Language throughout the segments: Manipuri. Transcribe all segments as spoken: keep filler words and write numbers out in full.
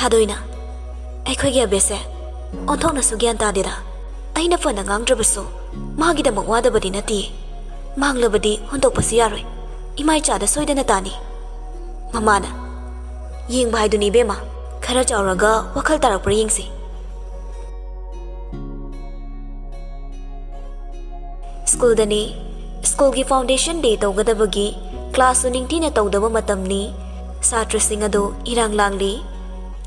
ꯑꯗꯣꯏꯅ, ꯑꯩꯈꯣꯏꯒꯤ ꯑꯕꯦꯁꯁꯦ ꯑꯣꯟꯊꯣꯛꯅꯁꯨ ꯒ꯭ꯌꯥꯟ ꯇꯥꯗꯦꯗ꯫ ꯑꯩꯅ ꯐꯅ ꯉꯥꯡꯗ꯭ꯔꯕꯁꯨ ꯃꯥꯒꯤꯗꯃꯛ ꯋꯥꯗꯕꯗꯤ ꯅꯠꯇꯦ꯫ ꯃꯥꯡꯂꯕꯗꯤ ꯍꯨꯟꯗꯣꯛꯄꯁꯨ ꯌꯥꯔꯣꯏ꯫ ꯏꯃꯥ ꯏꯆꯥꯗ ꯁꯣꯏꯗꯅ ꯇꯥꯅꯤ꯫ ꯃꯃꯥꯅ, "ꯌꯦꯡꯕ ꯍꯥꯏꯗꯨꯅꯤ ꯏꯕꯦꯝꯃ, ꯈꯔ ꯆꯥꯎꯔꯒ ꯋꯥꯈꯜ ꯇꯥꯔꯛꯄ꯭ꯔꯥ ꯌꯦꯡꯁꯤ꯫" ꯁ꯭ꯀꯨꯜꯗꯅꯤ꯫ ꯁ꯭ꯀꯨꯜꯒꯤ foundation day ꯇꯧꯒꯗꯕꯒꯤ classꯁꯨ ꯅꯤꯡꯊꯤꯅ ꯇꯧꯗꯕ ꯃꯇꯝꯅꯤ꯫ ꯁꯥꯇ꯭ꯔꯁꯤꯡ ꯑꯗꯨ ꯏꯔꯥꯡ ꯂꯥꯡꯂꯤ꯫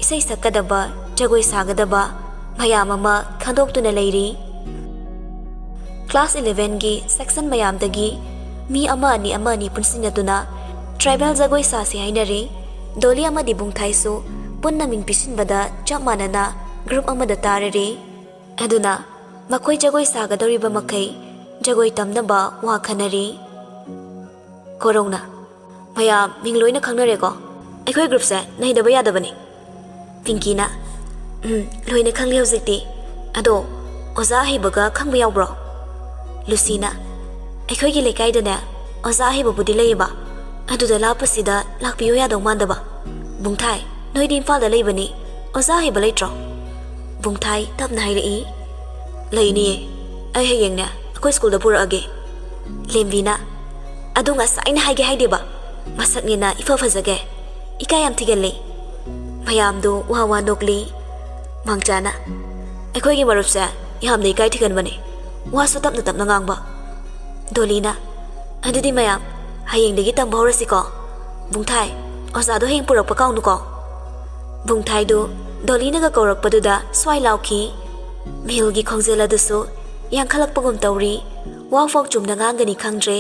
ꯏꯁꯩ ꯁꯛꯀꯗꯕ, ꯖꯒꯣꯏ ꯁꯥꯒꯗꯕ ꯃꯌꯥꯝ ꯑꯃ ꯈꯟꯗꯣꯛꯇꯨꯅ ꯂꯩꯔꯤ꯫ Class elevenꯒꯤ section ꯃꯌꯥꯝꯗꯒꯤ ꯃꯤ ꯑꯃ ꯑꯅꯤ, ꯑꯃ ꯑꯅꯤ ꯄꯨꯟꯁꯤꯟꯅꯗꯨꯅ tribal ꯖꯒꯣꯏ ꯁꯥꯁꯤ ꯍꯥꯏꯅꯔꯤ꯫ ꯗꯣꯂꯤ ꯑꯃꯗꯤ ꯕꯨꯡꯊꯥꯏꯁꯨ ꯄꯨꯟꯅ ꯃꯤꯡ ꯄꯤꯁꯤꯟꯕꯗ ꯆꯞ ꯃꯥꯟꯅꯅ group ꯑꯃꯗ ꯇꯥꯔꯔꯤ꯫ ꯑꯗꯨꯅ ꯃꯈꯣꯏ ꯖꯒꯣꯏ ꯁꯥꯒꯗꯧꯔꯤꯕ ꯃꯈꯩ ꯖꯒꯣꯏ ꯇꯝꯅꯕ ꯋꯥ ꯈꯟꯅꯔꯤ꯫ ꯀꯣꯔꯧꯅ, "ꯃꯌꯥꯝ ꯃꯤꯡ ꯂꯣꯏꯅ ꯈꯪꯅꯔꯦꯀꯣ? ꯑꯩꯈꯣꯏ groupꯁꯦ ꯅꯩꯗꯕ ꯌꯥꯗꯕꯅꯤ꯫" ꯄꯤꯡꯀꯤꯅ, "ꯎꯝ, ꯂꯣꯏꯅ ꯈꯪꯂꯦ ꯍꯧꯖꯤꯛꯇꯤ꯫ ꯑꯗꯣ ꯑꯣꯖꯥ ꯑꯍꯩꯕꯒ ꯈꯪꯕ ꯌꯥꯎꯕ꯭ꯔꯣ?" ꯂꯨꯁꯤꯅ, "ꯑꯩꯈꯣꯏꯒꯤ ꯂꯩꯀꯥꯏꯗꯅꯦ ꯑꯣꯖꯥ ꯑꯍꯩꯕꯕꯨꯗꯤ ꯂꯩꯌꯦꯕ, ꯑꯗꯨꯗ ꯂꯥꯞꯄꯁꯤꯗ ꯂꯥꯛꯄꯤꯌꯨ ꯌꯥꯗꯧ ꯃꯥꯟꯗꯕ꯫" ꯕꯨꯡꯊꯥꯏ, "ꯅꯣꯏꯗꯤ ꯏꯝꯐꯥꯜꯗ ꯂꯩꯕꯅꯤ, ꯑꯣꯖꯥ ꯑꯍꯩꯕ ꯂꯩꯇ꯭ꯔꯣ?" ꯕꯨꯡꯊꯥꯏ ꯇꯞꯅ ꯍꯥꯏꯔꯛꯏ, "ꯂꯩꯅꯤꯌꯦ, ꯑꯩ ꯍꯌꯦꯡꯅꯦ ꯑꯩꯈꯣꯏ ꯁ꯭ꯀꯨꯜꯗ ꯄꯨꯔꯛꯑꯒꯦ꯫" ꯂꯦꯝꯕꯤꯅ, "ꯑꯗꯨ ꯉꯁꯥꯏꯅ ꯍꯥꯏꯒꯦ ꯍꯥꯏꯗꯦꯕ, ꯃꯁꯛꯅꯦꯅ ꯏꯐ ꯐꯖꯒꯦ, ꯏꯀꯥꯏ ꯌꯥꯝ ꯊꯤꯒꯜꯂꯤ꯫" ꯃꯌꯥꯝꯗꯨ ꯋꯥ ꯋꯥ ꯅꯣꯛꯂꯤ꯫ ꯃꯥꯡꯆꯥꯅ, "ꯑꯩꯈꯣꯏꯒꯤ ꯃꯔꯨꯞꯁꯦ ꯌꯥꯝꯅ ꯏꯀꯥꯏ ꯊꯤꯒꯟꯕꯅꯤ, ꯋꯥꯁꯨ ꯇꯞꯅ ꯇꯞꯅ ꯉꯥꯡꯕ꯫" ꯗꯣꯂꯤꯅ, "ꯑꯗꯨꯗꯤ ꯃꯌꯥꯝ ꯍꯌꯦꯡꯗꯒꯤ ꯇꯝꯕ ꯍꯧꯔꯁꯤꯀꯣ꯫ ꯕꯨꯡꯊꯥꯏ, ꯑꯣꯖꯥꯗꯣ ꯍꯌꯦꯡ ꯄꯨꯔꯛꯄ ꯀꯥꯎꯅꯨꯀꯣ꯫" ꯕꯨꯡꯊꯥꯏꯗꯨ ꯗꯣꯂꯤꯅꯒ ꯀꯧꯔꯛꯄꯗꯨꯗ ꯁ꯭ꯋꯥꯏ ꯂꯥꯎꯈꯤ꯫ ꯃꯤꯍꯨꯜꯒꯤ ꯈꯣꯡꯖꯦꯜ ꯑꯗꯨꯁꯨ ꯌꯥꯡꯈꯠꯂꯛꯄꯒꯨꯝ ꯇꯧꯔꯤ꯫ ꯋꯥꯐꯥꯎ ꯆꯨꯝꯅ ꯉꯥꯡꯒꯅꯤ ꯈꯪꯗ꯭ꯔꯦ꯫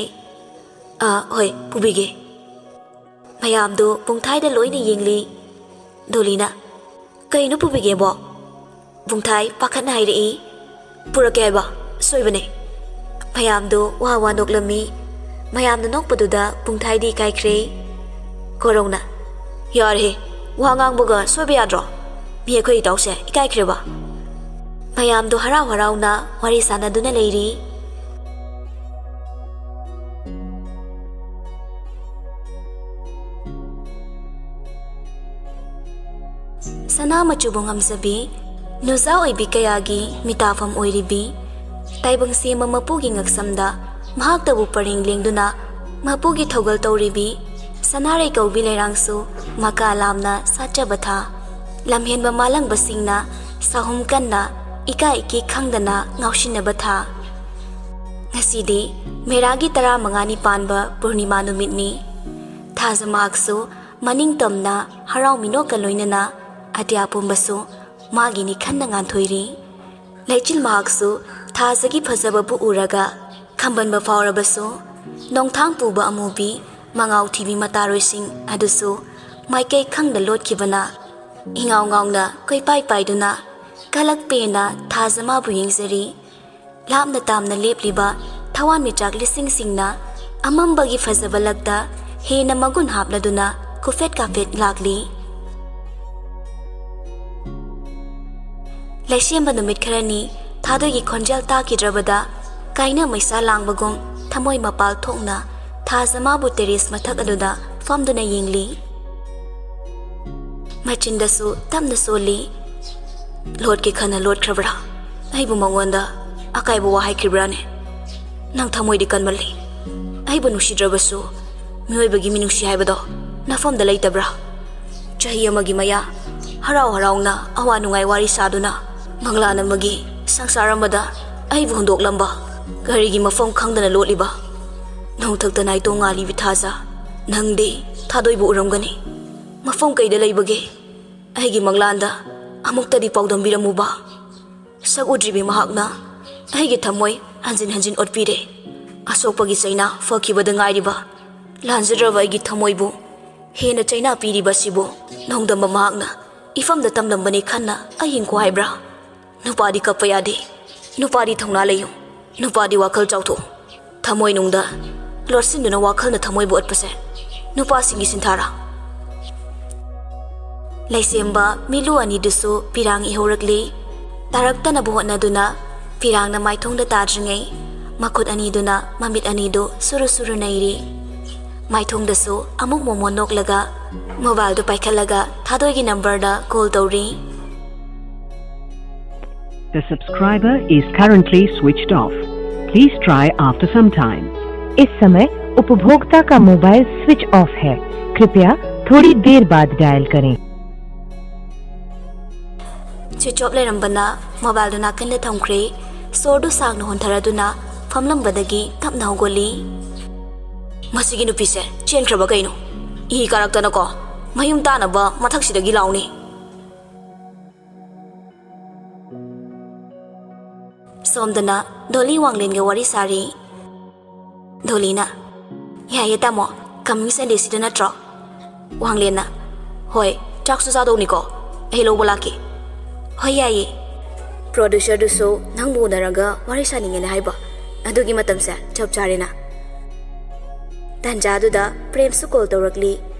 "ꯑꯥ, ꯍꯣꯏ, ꯄꯨꯕꯤꯒꯦ꯫" ꯃꯌꯥꯝꯗꯨ ꯕꯨꯡꯊꯥꯏꯗ ꯂꯣꯏꯅ ꯌꯦꯡꯂꯤ꯫ ꯗꯣꯂꯤꯅ, "ꯀꯩꯅꯣ ꯄꯨꯕꯤꯒꯦꯕꯣ?" ꯕꯨꯡꯊꯥꯏ ꯄꯥꯈꯠꯅ ꯍꯥꯏꯔꯛꯏ꯫ "ꯄꯨꯔꯛꯀꯦ ꯍꯥꯏꯕ, ꯁꯣꯏꯕꯅꯦ꯫" ꯃꯌꯥꯝꯗꯨ ꯋꯥ ꯋꯥ ꯅꯣꯛꯂꯝꯃꯤ꯫ ꯃꯌꯥꯝꯅ ꯅꯣꯛꯄꯗꯨꯗ ꯕꯨꯡꯊꯥꯏꯗꯤ ꯏꯀꯥꯏꯈ꯭ꯔꯦ꯫ ꯀꯣꯔꯧꯅ, "ꯌꯥꯔꯦꯍꯦ, ꯋꯥ ꯉꯥꯡꯕꯒ ꯁꯣꯏꯕ ꯌꯥꯗ꯭ꯔꯣ? ꯃꯤ ꯑꯩꯈꯣꯏ ꯏꯇꯥꯎꯁꯦ ꯏꯀꯥꯏꯈ꯭ꯔꯦꯕ꯫" ꯃꯌꯥꯝꯗꯣ ꯍꯔꯥꯎ ꯍꯔꯥꯎꯅ ꯋꯥꯔꯤ ꯁꯥꯟꯅꯗꯨꯅ ꯂꯩꯔꯤ꯫ ꯁꯅꯥ ꯃꯆꯨꯕꯨ ꯉꯝꯖꯕꯤ, ꯅꯨꯖꯥ ꯑꯣꯏꯕꯤ ꯀꯌꯥꯒꯤ ꯃꯤꯇꯥꯐꯝ ꯑꯣꯏꯔꯤꯕꯤ, ꯇꯥꯏꯕꯪ ꯁꯦꯝꯕ ꯃꯄꯨꯒꯤ ꯉꯛꯁꯝꯗ ꯃꯍꯥꯛꯇꯕꯨ ꯄꯔꯦꯡ ꯂꯦꯡꯗꯨꯅ ꯃꯄꯨꯒꯤ ꯊꯧꯒꯜ ꯇꯧꯔꯤꯕꯤ, ꯁꯅꯥꯔꯩ ꯀꯧꯕꯤ ꯂꯩꯔꯥꯡꯁꯨ ꯃꯀꯥ ꯂꯥꯝꯅ ꯁꯥꯠꯆꯕ ꯊꯥ꯫ ꯂꯝꯍꯦꯟꯕ ꯃꯥꯂꯪꯕꯁꯤꯡꯅ ꯁꯥꯍꯨꯝ ꯀꯟꯅ ꯏꯀꯥꯏ ꯏꯀꯤ ꯈꯪꯗꯅ ꯉꯥꯎꯁꯤꯟꯅꯕ ꯊꯥ꯫ ꯉꯁꯤꯗꯤ ꯃꯦꯔꯥꯒꯤ ꯇꯔꯥꯃꯉꯥꯅꯤ ꯄꯥꯟꯕ ꯄꯨꯔꯅꯤꯃꯥ ꯅꯨꯃꯤꯠꯅꯤ꯫ ꯊꯥꯖ ꯃꯍꯥꯛꯁꯨ ꯃꯅꯤꯡꯇꯝꯅ ꯍꯔꯥꯎ ꯃꯤꯅꯣꯛꯀ ꯂꯣꯏꯅꯅ ꯑꯇꯤꯌꯥ ꯄꯨꯝꯕꯁꯨ ꯃꯥꯒꯤꯅꯤ ꯈꯟꯅ ꯉꯥꯟꯊꯣꯏꯔꯤ꯫ ꯂꯩꯆꯤꯜ ꯃꯍꯥꯛꯁꯨ ꯊꯥꯖꯒꯤ ꯐꯖꯕꯕꯨ ꯎꯔꯒ ꯈꯝꯕꯟꯕ ꯐꯥꯎꯔꯕꯁꯨ, ꯅꯣꯡꯊꯥꯡ ꯄꯨꯕ ꯑꯃꯨꯕꯤ ꯃꯉꯥꯎ ꯊꯤꯕꯤ ꯃꯇꯥꯔꯣꯏꯁꯤꯡ ꯑꯗꯨꯁꯨ ꯃꯥꯏꯀꯩ ꯈꯪꯗ ꯂꯣꯠꯈꯤꯕꯅ, ꯏꯉꯥꯎ ꯉꯥꯎꯅ ꯀꯣꯏꯄꯥꯏ ꯄꯥꯏꯗꯨꯅ ꯀꯂꯛ ꯄꯦꯟꯅ ꯊꯥꯖ ꯃꯥꯕꯨ ꯌꯦꯡꯖꯔꯤ꯫ ꯂꯥꯞꯅ ꯇꯥꯝꯅ ꯂꯦꯞꯂꯤꯕ ꯊꯋꯥꯟꯃꯤꯆꯥꯛ ꯂꯤꯁꯤꯡꯁꯤꯡꯅ ꯑꯃꯝꯕꯒꯤ ꯐꯖꯕ ꯂꯛꯇ ꯍꯦꯟꯅ ꯃꯒꯨꯟ ꯍꯥꯞꯂꯗꯨꯅ ꯀꯨꯐꯦꯠ ꯀꯥꯐꯦꯠ ꯂꯥꯛꯂꯤ꯫ ꯂꯩꯁꯦꯝꯕ ꯅꯨꯃꯤꯠ ꯈꯔꯅꯤ ꯊꯥꯗꯣꯏꯒꯤ ꯈꯣꯟꯖꯦꯜ ꯇꯥꯈꯤꯗ꯭ꯔꯕꯗ, ꯀꯥꯏꯅ ꯃꯩꯁꯥ ꯂꯥꯡꯕꯒꯨꯝ ꯊꯃꯣꯏ ꯃꯄꯥꯜ ꯊꯣꯛꯅ ꯊꯥꯖ ꯃꯥꯕꯨ ꯇꯦꯔꯦꯁ ꯃꯊꯛ ꯑꯗꯨꯗ ꯐꯝꯗꯨꯅ ꯌꯦꯡꯂꯤ꯫ ꯃꯆꯤꯟꯗꯁꯨ ꯇꯞꯅ ꯁꯣꯜꯂꯤ꯫ "ꯂꯣꯠꯀꯦ ꯈꯟꯅ ꯂꯣꯠꯈ꯭ꯔꯕ꯭ꯔꯥ? ꯑꯩꯕꯨ ꯃꯉꯣꯟꯗ ꯑꯀꯥꯏꯕ ꯋꯥ ꯍꯥꯏꯈ꯭ꯔꯤꯕ꯭ꯔꯥꯅꯦ? ꯅꯪ ꯊꯃꯣꯏꯗꯤ ꯀꯟꯃꯜꯂꯤ꯫ ꯑꯩꯕꯨ ꯅꯨꯡꯁꯤꯗ꯭ꯔꯕꯁꯨ ꯃꯤꯑꯣꯏꯕꯒꯤ ꯃꯤꯅꯨꯡꯁꯤ ꯍꯥꯏꯕꯗꯣ ꯅꯐꯝꯗ ꯂꯩꯇꯕ꯭ꯔꯥ? ꯆꯍꯤ ꯑꯃꯒꯤ ꯃꯌꯥ ꯍꯔꯥꯎ ꯍꯔꯥꯎꯅ ꯑꯋꯥ ꯅꯨꯡꯉꯥꯏ ꯋꯥꯔꯤ ꯁꯥꯗꯨꯅ ꯃꯪꯂꯥꯟ ꯑꯃꯒꯤ ꯁꯪꯁꯥꯔ ꯑꯃꯗ ꯑꯩꯕꯨ ꯍꯨꯟꯗꯣꯛꯂꯝꯕ, ꯀꯔꯤꯒꯤ ꯃꯐꯝ ꯈꯪꯗꯅ ꯂꯣꯠꯂꯤꯕ? ꯅꯣꯡꯊꯛꯇ ꯅꯥꯏꯇꯣꯡ ꯉꯥꯜꯂꯤꯕꯤ ꯊꯥꯖ, ꯅꯪꯗꯤ ꯊꯥꯗꯣꯏꯕꯨ ꯎꯔꯝꯒꯅꯤ꯫ ꯃꯐꯝ ꯀꯩꯗ ꯂꯩꯕꯒꯦ? ꯑꯩꯒꯤ ꯃꯪꯂꯥꯟꯗ ꯑꯃꯨꯛꯇꯗꯤ ꯄꯥꯎꯗꯝꯕꯤꯔꯝꯃꯨꯕ꯫" ꯁꯛ ꯎꯗ꯭ꯔꯤꯕꯤ ꯃꯍꯥꯛꯅ ꯑꯩꯒꯤ ꯊꯃꯣꯏ ꯍꯟꯖꯤꯟ ꯍꯟꯖꯤꯟ ꯑꯣꯠꯄꯤꯔꯦ꯫ ꯑꯁꯣꯛꯄꯒꯤ ꯆꯩꯅꯥ ꯐꯈꯤꯕꯗ ꯉꯥꯏꯔꯤꯕ ꯂꯥꯟꯖꯗ꯭ꯔꯕ ꯑꯩꯒꯤ ꯊꯃꯣꯏꯕꯨ ꯍꯦꯟꯅ ꯆꯩꯅꯥ ꯄꯤꯔꯤꯕ ꯑꯁꯤꯕꯨ ꯅꯣꯡꯗꯝꯕ ꯃꯍꯥꯛꯅ ꯏꯐꯝꯗ ꯇꯝꯂꯝꯕꯅꯤ ꯈꯟꯅ ꯑꯍꯤꯡꯈꯣ ꯍꯥꯏꯕ꯭ꯔꯥ? ꯅꯨꯄꯥꯗꯤ ꯀꯞꯄ ꯌꯥꯗꯦ꯫ ꯅꯨꯄꯥꯗꯤ ꯊꯧꯅꯥ ꯂꯩꯌꯨ꯫ ꯅꯨꯄꯥꯗꯤ ꯋꯥꯈꯜ ꯆꯥꯎꯊꯣꯛꯎ꯫ ꯊꯃꯣꯏꯅꯨꯡꯗ ꯂꯣꯠꯁꯤꯟꯗꯨꯅ ꯋꯥꯈꯜꯅ ꯊꯃꯣꯏꯕꯨ ꯑꯣꯠꯄꯁꯦ ꯅꯨꯄꯥꯁꯤꯡꯒꯤ ꯁꯤꯟꯊꯥꯔꯥ? ꯂꯩꯁꯦꯝꯕ ꯃꯤꯂꯨ ꯑꯅꯤꯗꯨꯁꯨ ꯄꯤꯔꯥꯡ ꯏꯍꯧꯔꯛꯂꯤ꯫ ꯇꯥꯔꯛꯇꯅꯕ ꯍꯣꯠꯅꯗꯨꯅ ꯄꯤꯔꯥꯡꯅ ꯃꯥꯏꯊꯣꯡꯗ ꯇꯥꯗ꯭ꯔꯤꯉꯩ ꯃꯈꯨꯠ ꯑꯅꯤꯗꯨꯅ ꯃꯃꯤꯠ ꯑꯅꯤꯗꯨ ꯁꯨꯔꯨ ꯁꯨꯔꯨ ꯅꯩꯔꯤ꯫ ꯃꯥꯏꯊꯣꯡꯗꯁꯨ ꯑꯃꯨꯛ ꯃꯣꯃꯣꯟ ꯅꯣꯛꯂꯒ ꯃꯣꯕꯥꯏꯜꯗꯨ ꯄꯥꯏꯈꯠꯂꯒ ꯊꯥꯗꯣꯏꯒꯤ ꯅꯝꯕꯔꯗ ꯀꯣꯜ ꯇꯧꯔꯤ꯫ The subscriber is currently switched off. Please try after some time. इस समय उपभोक्ता का मोबाइल स्विच ऑफ है। कृपया थोड़ी देर बाद डायल करें। ꯁ꯭ꯋꯤꯆ ꯑꯣꯐ ꯂꯩꯔꯝꯕꯅ ꯃꯣꯕꯥꯏꯜꯗꯨ ꯅꯥꯀꯟꯗ ꯊꯝꯈ꯭ꯔꯦ꯫ ꯁꯣꯔꯗꯨ ꯁꯥꯡꯅ ꯍꯣꯟꯊꯔꯗꯨꯅ ꯐꯝꯂꯝꯕꯗꯒꯤ ꯇꯞꯅ ꯍꯧꯒꯠꯂꯤ꯫ ꯃꯁꯤꯒꯤ ꯅꯨꯄꯤꯁꯦ ꯆꯦꯟꯈ꯭ꯔꯕ ꯀꯩꯅꯣ? ꯏ ꯀꯥꯔꯛꯇꯅꯀꯣ ꯃꯌꯨꯝ ꯇꯥꯅꯕ ꯃꯊꯛꯁꯤꯗꯒꯤ ꯂꯥꯎꯅꯤ꯫ ꯁꯣꯝꯗꯅ ꯗꯣꯂꯤ ꯋꯥꯡꯂꯦꯟꯒ ꯋꯥꯔꯤ ꯁꯥꯔꯤ꯫ ꯗꯣꯂꯤꯅ, "ꯌꯥꯏꯌꯦ ꯇꯥꯃꯣ, ꯀꯃꯤꯡ ꯁꯟꯗꯦꯁꯤꯗ ꯅꯠꯇ꯭ꯔꯣ?" ꯋꯥꯡꯂꯦꯟꯅ, "ꯍꯣꯏ, ꯆꯥꯛꯁꯨ ꯆꯥꯗꯧꯅꯤꯀꯣ, ꯑꯩ ꯂꯧꯕ ꯂꯥꯛꯀꯦ"꯫ "ꯍꯣꯏ, ꯌꯥꯏꯌꯦ꯫ ꯄ꯭ꯔꯣꯗ꯭ꯌꯨꯁꯔꯗꯨꯁꯨ ꯅꯪꯕꯨ ꯎꯅꯔꯒ ꯋꯥꯔꯤ ꯁꯥꯅꯤꯡꯉꯦꯅ ꯍꯥꯏꯕ, ꯑꯗꯨꯒꯤ ꯃꯇꯝꯁꯦ ꯆꯞ ꯆꯥꯔꯦꯅ"꯫ ꯇꯥꯟꯖꯥꯗꯨꯗ ꯄ꯭ꯔꯦꯝꯁꯨ ꯀꯣꯜ ꯇꯧꯔꯛꯂꯤ꯫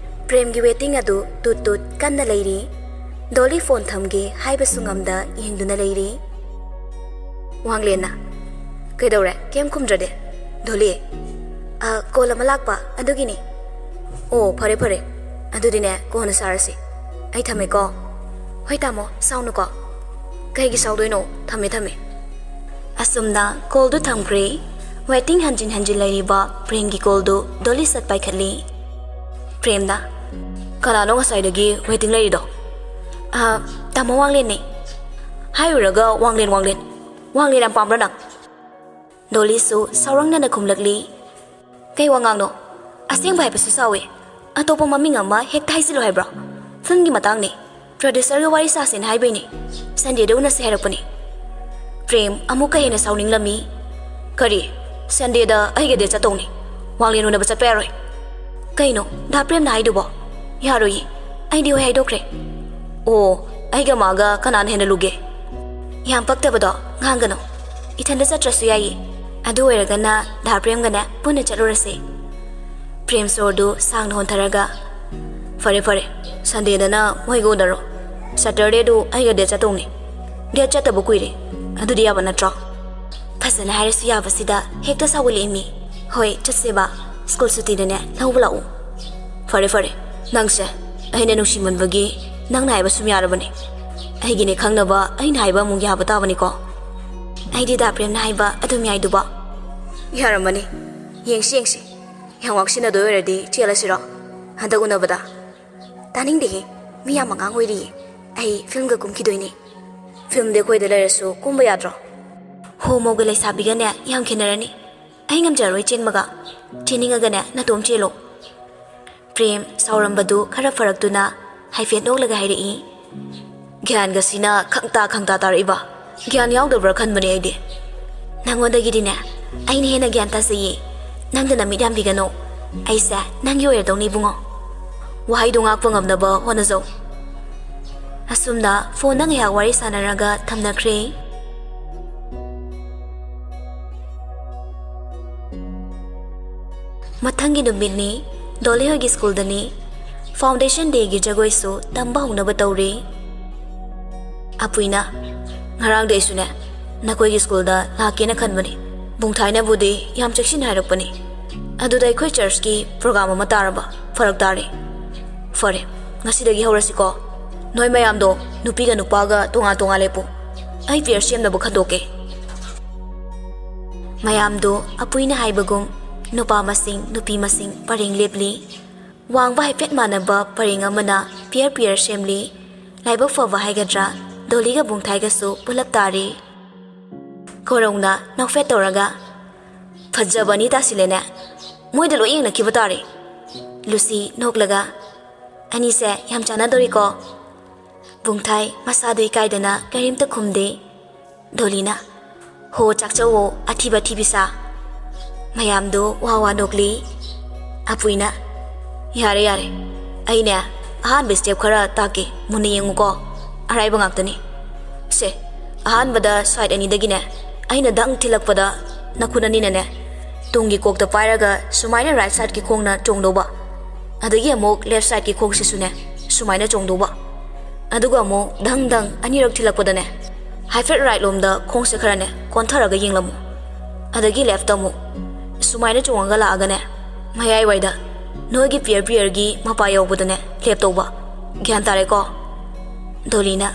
ꯄ꯭ꯔꯦꯝꯒꯤ ꯋꯦꯇꯤꯡ ꯑꯗꯨ ꯇꯨꯠ ꯇꯨꯠ ꯀꯟꯅ ꯂꯩꯔꯤ꯫ ꯗꯣꯂꯤ ꯐꯣꯟ ꯊꯝꯒꯦ ꯍꯥꯏꯕꯁꯨ ꯉꯝꯗ ꯌꯦꯡꯗꯨꯅ ꯂꯩꯔꯤ꯫ ꯋꯥꯡꯂꯦꯟꯅ, "ꯀꯩꯗꯧꯔꯦ? ꯀꯩꯝ ꯈꯨꯝꯗ꯭ꯔꯗꯤ?" ꯗꯣꯂꯤ, "ꯑ, ꯀꯣꯜ ꯑꯃ ꯂꯥꯛꯄ, ꯑꯗꯨꯒꯤꯅꯤ"꯫ "ꯑꯣ, ꯐꯔꯦ, ꯐꯔꯦ꯫ ꯑꯗꯨꯗꯤꯅꯦ, ꯀꯣꯟꯅ ꯁꯥꯔꯁꯤ꯫ ꯑꯩ ꯊꯝꯃꯦꯀꯣ"꯫ "ꯍꯣꯏ ꯇꯥꯃꯣ, ꯁꯥꯎꯅꯨꯀꯣ"꯫ "ꯀꯩꯒꯤ ꯁꯥꯎꯗꯣꯏꯅꯣ? ꯊꯝꯃꯦ, ꯊꯝꯃꯦ"꯫ ꯑꯁꯨꯝꯅ ꯀꯣꯜꯗꯨ ꯊꯝꯈ꯭ꯔꯦ꯫ ꯋꯦꯇꯤꯡ ꯍꯟꯖꯤꯟ ꯍꯟꯖꯤꯟ ꯂꯩꯔꯤꯕ ꯄ꯭ꯔꯦꯝꯒꯤ ꯀꯣꯜꯗꯨ ꯗꯣꯂꯤ ꯁꯠ ꯄꯥꯏꯈꯠꯂꯤ꯫ ꯄ꯭ꯔꯦꯝꯅ, "ꯀꯅꯥꯅꯣ ꯉꯁꯥꯏꯗꯒꯤ ꯋꯦꯇꯤꯡ ꯂꯩꯔꯤꯗꯣ?" "ꯑ, ꯇꯥꯃꯣ ꯋꯥꯡꯂꯦꯟꯅꯦ"꯫ "ꯍꯥꯏꯔꯨꯔꯒ ꯋꯥꯡꯂꯦꯟ, ꯋꯥꯡꯂꯦꯟ꯫ ꯋꯥꯡꯂꯦꯟ ꯌꯥꯝ ꯄꯥꯝꯕ꯭ꯔꯥ ꯅꯪ?" ꯗꯣꯂꯤꯁꯨ ꯁꯥꯎꯔꯪꯅꯅ ꯈꯨꯝꯂꯛꯂꯤ꯫ "ꯀꯩ ꯋꯥꯉꯥꯡꯅꯣ? ꯑꯁꯦꯡꯕ ꯍꯥꯏꯕꯁꯨ ꯁꯥꯎꯋꯦ꯫ ꯑꯇꯣꯞꯄ ꯃꯃꯤꯡ ꯑꯃ ꯍꯦꯛꯇ ꯍꯥꯏꯖꯤꯜꯂꯨ ꯍꯥꯏꯕ꯭ꯔꯣ? ꯐꯤꯜꯝꯒꯤ ꯃꯇꯥꯡꯅꯦ꯫ ꯄ꯭ꯔꯣꯗ꯭ꯌꯨꯁꯔꯒ ꯋꯥꯔꯤ ꯁꯥꯁꯦꯅ ꯍꯥꯏꯕꯩꯅꯦ꯫ ꯁꯟꯗꯦꯗ ꯎꯅꯁꯦ ꯍꯥꯏꯔꯛꯄꯅꯦ"꯫ ꯄ꯭ꯔꯦꯝ ꯑꯃꯨꯛꯀ ꯍꯦꯟꯅ ꯁꯥꯎꯅꯤꯡꯂꯝꯃꯤ꯫ "ꯀꯔꯤ? ꯁꯟꯗꯦꯗ ꯑꯩꯒ ꯗꯦꯠ ꯆꯠꯇꯧꯅꯤ? ꯋꯥꯡꯂꯦꯟ ꯎꯅꯕ ꯆꯠꯄ ꯌꯥꯔꯣꯏ"꯫ "ꯀꯩꯅꯣ ꯗꯥ ꯄ꯭ꯔꯦꯝꯅ ꯍꯥꯏꯗꯨꯕꯣ? ꯌꯥꯔꯣꯏꯌꯦ꯫ ꯑꯩꯗꯤ ꯍꯣꯏ ꯍꯥꯏꯗꯣꯛꯈ꯭ꯔꯦ"꯫ "ꯑꯣ, ꯑꯩꯒ ꯃꯥꯒ ꯀꯅꯥꯅ ꯍꯦꯟꯅ ꯂꯨꯒꯦ?" "ꯌꯥꯝ ꯄꯛꯇꯕꯗꯣ ꯉꯥꯡꯒꯅꯨ꯫ ꯏꯊꯟꯗ ꯆꯠꯇ꯭ꯔꯁꯨ ꯌꯥꯏꯌꯦ꯫ ꯑꯗꯨ ꯑꯣꯏꯔꯒꯅ ꯗꯥ ꯄ꯭ꯔꯦꯝꯒꯅꯦ ꯄꯨꯟꯅ ꯆꯠꯂꯨꯔꯁꯦ"꯫ ꯄ꯭ꯔꯦꯝ ꯁꯣꯔꯗꯨ ꯁꯥꯡꯅ ꯍꯣꯟꯊꯔꯒ, "ꯐꯔꯦ, ꯐꯔꯦ, ꯁꯟꯗꯦꯗꯅ ꯃꯣꯏꯒ ꯎꯅꯔꯣ꯫ ꯁꯇꯔꯗꯦꯗꯨ ꯑꯩꯒ ꯗꯦꯠ ꯆꯠꯇꯧꯅꯤ꯫ ꯗꯦꯠ ꯆꯠꯇꯕ ꯀꯨꯏꯔꯦ꯫ ꯑꯗꯨꯗꯤ ꯌꯥꯕ ꯅꯠꯇ꯭ꯔꯣ?" ꯐꯖꯅ ꯍꯥꯏꯔꯁꯨ ꯌꯥꯕꯁꯤꯗ ꯍꯦꯛꯇ ꯁꯥꯎꯒꯠꯂꯛꯏꯃꯤ꯫ "ꯍꯣꯏ, ꯆꯠꯁꯦꯕ꯫ ꯁ꯭ꯀꯨꯜ ꯁꯨꯇꯤꯗꯅꯦ ꯂꯧꯕ ꯂꯥꯛꯎ꯫ ꯐꯔꯦ ꯐꯔꯦ, ꯅꯪꯁꯦ ꯑꯩꯅ ꯅꯨꯡꯁꯤꯃꯟꯕꯒꯤ ꯅꯪꯅ ꯍꯥꯏꯕ ꯁꯨꯝ ꯌꯥꯔꯕꯅꯦ꯫ ꯑꯩꯒꯤꯅꯦ ꯈꯪꯅꯕ ꯑꯩꯅ ꯍꯥꯏꯕ ꯑꯃꯨꯛ ꯌꯥꯕ ꯇꯥꯕꯅꯤꯀꯣ꯫ ꯑꯩꯗꯤ ꯗꯥ ꯄ꯭ꯔꯦꯝꯅ ꯍꯥꯏꯕ ꯑꯗꯨꯝ ꯌꯥꯏꯗꯨꯕꯣ꯫ ꯌꯥꯔꯝꯃꯅꯤ꯫ ꯌꯦꯡꯁꯤ ꯌꯦꯡꯁꯤ꯫ ꯌꯥꯝ ꯉꯥꯎꯁꯤꯟꯅꯗꯣꯏ ꯑꯣꯏꯔꯗꯤ ꯆꯦꯜꯂꯁꯤꯔꯣ? ꯍꯟꯗꯛ ꯎꯅꯕꯗ꯫ ꯇꯥꯅꯤꯡꯗꯦꯍꯦ꯫ ꯃꯤ ꯌꯥꯝ ꯑꯉꯥꯡ ꯑꯣꯏꯔꯤꯌꯦ꯫ ꯑꯩ ꯐꯤꯂꯝꯒ ꯀꯨꯝꯈꯤꯗꯣꯏꯅꯦ꯫ ꯐꯤꯂꯝꯗꯤ ꯑꯩꯈꯣꯏꯗ ꯂꯩꯔꯁꯨ ꯀꯨꯝꯕ ꯌꯥꯗ꯭ꯔꯣ? ꯍꯣꯃꯣꯒ ꯂꯩꯁꯥꯕꯤꯒꯅꯦ ꯌꯥꯝ ꯈꯦꯠꯅꯔꯅꯤ꯫ ꯑꯩ ꯉꯝꯖꯔꯣꯏ ꯆꯦꯟꯕꯒ꯫ ꯆꯦꯟꯅꯤꯡꯉꯒꯅꯦ ꯅꯇꯣꯝ ꯆꯦꯜꯂꯣ꯫ ꯄ꯭ꯔꯦꯝ ꯁꯥꯎꯔꯝꯕꯗꯨ ꯈꯔ ꯐꯔꯛꯇꯨꯅ ꯍꯥꯏꯐꯦꯠ ꯅꯣꯛꯂꯒ ꯍꯥꯏꯔꯛꯏ꯫ ꯒ꯭ꯌꯥꯟꯒꯁꯤꯅ ꯈꯪꯇꯥ ꯈꯪꯇꯥ ꯇꯥꯔꯛꯏꯕ꯫ ꯒ꯭ꯌꯥꯟ ꯌꯥꯎꯗꯕ꯭ꯔꯥ ꯈꯟꯕꯅꯦ ꯑꯩꯗꯤ꯫ ꯅꯪꯉꯣꯟꯗꯒꯤꯗꯤꯅꯦ ꯑꯩꯅ ꯍꯦꯟꯅ ꯒ꯭ꯌꯥꯟ ꯇꯥꯖꯩꯌꯦ꯫ ꯅꯪꯗ ꯅꯃꯤꯠ ꯌꯥꯝꯕꯤꯒꯅꯨ꯫ ꯑꯩꯁꯦ ꯅꯪꯒꯤ ꯑꯣꯏꯔꯗꯧꯅꯦ ꯏꯕꯨꯡꯉꯣ꯫ ꯋꯥꯍꯩꯗꯣ ꯉꯥꯛꯄ ꯉꯝꯅꯕ ꯍꯣꯠꯅꯖꯧ꯫ ꯑꯁꯨꯝꯅ ꯐꯣꯟꯗ ꯉꯥꯏꯍꯥꯛ ꯋꯥꯔꯤ ꯁꯥꯟꯅꯔꯒ ꯊꯝꯅꯈ꯭ꯔꯦ꯫ ꯃꯊꯪꯒꯤ ꯅꯨꯃꯤꯠꯅꯤ꯫ ꯗꯣꯂꯤ ꯍꯣꯏꯒꯤ ꯁ꯭ꯀꯨꯜꯗꯅꯤ꯫ Foundation Dayꯒꯤ ꯖꯒꯣꯏꯁꯨ ꯇꯝꯕ ꯍꯧꯅꯕ ꯇꯧꯔꯤ꯫ ꯑꯄꯨꯏꯅ, "ꯉꯔꯥꯡꯗꯤ ꯑꯩꯁꯨꯅꯦ ꯅꯈꯣꯏꯒꯤ ꯁ꯭ꯀꯨꯜꯗ ꯂꯥꯛꯀꯦꯅ ꯈꯟꯕꯅꯤ꯫ ꯕꯨꯡꯊꯥꯏꯅꯕꯨꯗꯤ ꯌꯥꯝ ꯆꯦꯛꯁꯤꯟ ꯍꯥꯏꯔꯛꯄꯅꯤ꯫ ꯑꯗꯨꯗ ꯑꯩꯈꯣꯏ ꯆꯔꯆꯀꯤ ꯄ꯭ꯔꯣꯒ꯭ꯔꯥꯝ ꯑꯃ ꯇꯥꯔꯕ꯫ ꯐꯔꯛ ꯇꯥꯔꯦ꯫ ꯐꯔꯦ, ꯉꯁꯤꯗꯒꯤ ꯍꯧꯔꯁꯤꯀꯣ꯫ ꯅꯣꯏ ꯃꯌꯥꯝꯗꯣ ꯅꯨꯄꯤꯒ ꯅꯨꯄꯥꯒ ꯇꯣꯉꯥꯟ ꯇꯣꯉꯥꯟ ꯂꯦꯞꯄꯨ꯫ ꯑꯩ ꯄꯤꯌꯔ ꯁꯦꯝꯅꯕ ꯈꯟꯗꯣꯛꯀꯦ꯫" ꯃꯌꯥꯝꯗꯣ ꯑꯄꯨꯏꯅ ꯍꯥꯏꯕꯒꯨꯝ ꯅꯨꯄꯥ ꯃꯁꯤꯡ ꯅꯨꯄꯤ ꯃꯁꯤꯡ ꯄꯔꯦꯡ ꯂꯦꯞꯂꯤ꯫ ꯋꯥꯡꯕ ꯍꯥꯏꯐꯦꯠ ꯃꯥꯟꯅꯕ ꯄꯔꯦꯡ ꯑꯃꯅ ꯄꯤꯌꯔ ꯄꯤꯌꯔ ꯁꯦꯝꯂꯤ꯫ ꯂꯥꯏꯕꯛ ꯐꯕ ꯍꯥꯏꯒꯗ꯭ꯔꯥ, ꯗꯣꯂꯤꯒ ꯕꯨꯡꯊꯥꯏꯒꯁꯨ ꯄꯨꯂꯞ ꯇꯥꯔꯤ꯫ ꯀꯣꯔꯧꯅ ꯅꯣꯛꯐꯦꯠ ꯇꯧꯔꯒ, "ꯐꯖꯕ ꯑꯅꯤ ꯇꯥꯁꯤꯜꯂꯦꯅꯦ꯫ ꯃꯣꯏꯗ ꯂꯣꯏ ꯌꯦꯡꯅꯈꯤꯕ ꯇꯥꯔꯦ꯫" ꯂꯨꯁꯤ ꯅꯣꯛꯂꯒ, "ꯑꯅꯤꯁꯦ ꯌꯥꯝ ꯆꯥꯟꯅꯗꯣꯔꯤꯀꯣ꯫" ꯕꯨꯡꯊꯥꯏ ꯃꯁꯥꯗꯨ ꯏꯀꯥꯏꯗꯅ ꯀꯔꯤꯝꯇ ꯈꯨꯝꯗꯦ꯫ ꯗꯣꯂꯤꯅ, "ꯍꯣ, ꯆꯥꯛꯆꯧꯋꯣ, ꯑꯊꯤꯕ ꯑꯊꯤꯕꯤ ꯁꯥ꯫" ꯃꯌꯥꯝꯗꯣ ꯋꯥ ꯋꯥ ꯅꯣꯛꯂꯤ꯫ ꯑꯄꯨꯏꯅ, "ꯌꯥꯔꯦ, ꯌꯥꯔꯦ꯫ ꯑꯩꯅꯦ, ꯑꯍꯥꯟꯕ ꯁ꯭ꯇꯦꯞ ꯈꯔ ꯇꯥꯛꯀꯦ, ꯃꯨꯟꯅ ꯌꯦꯡꯉꯨꯀꯣ꯫ ꯑꯔꯥꯏꯕ ꯉꯥꯛꯇꯅꯤ꯫ ꯁꯦ, ꯑꯍꯥꯟꯕꯗ ꯁꯥꯏꯠ ꯑꯅꯤꯗꯒꯤꯅꯦ, ꯑꯩꯅ ꯗꯪ ꯊꯤꯜꯂꯛꯄꯗ ꯅꯈꯨꯠ ꯑꯅꯤꯅꯅꯦ, ꯇꯨꯡꯒꯤ ꯀꯣꯛꯇ ꯄꯥꯏꯔꯒ ꯁꯨꯃꯥꯏꯅ ꯔꯥꯏꯠ ꯁꯥꯏꯠꯀꯤ ꯈꯣꯡꯅ ꯆꯣꯡꯗꯧꯕ꯫ ꯑꯗꯒꯤ ꯑꯃꯨꯛ ꯂꯦꯐ ꯁꯥꯏꯠꯀꯤ ꯈꯣꯡꯁꯤꯁꯨꯅꯦ, ꯁꯨꯃꯥꯏꯅ ꯆꯣꯡꯗꯧꯕ꯫ ꯑꯗꯨꯒ ꯑꯃꯨꯛ ꯗꯪ ꯗꯪ ꯑꯅꯤꯔꯛ ꯊꯤꯜꯂꯛꯄꯗꯅꯦ, ꯍꯥꯏꯐꯦꯠ ꯔꯥꯏꯠ ꯂꯣꯝꯗ ꯈꯣꯡꯁꯦ ꯈꯔꯅꯦ ꯀꯣꯟꯊꯔꯒ ꯌꯦꯡꯂꯝꯃꯨ꯫ ꯑꯗꯒꯤ ꯂꯦꯐꯇ ꯑꯃꯨꯛ ꯁꯨꯃꯥꯏꯅ ꯆꯣꯡꯉꯒ ꯂꯥꯛꯑꯒꯅꯦ, ꯃꯌꯥꯏꯋꯥꯏꯗ ꯅꯣꯏꯒꯤ peer peerꯒꯤ ꯃꯄꯥ ꯌꯧꯕꯗꯅꯦ ꯂꯦꯞꯇꯧꯕ꯫ ꯒ꯭ꯌꯥꯟ ꯇꯥꯔꯦꯀꯣ? ꯗꯣꯂꯤꯅ,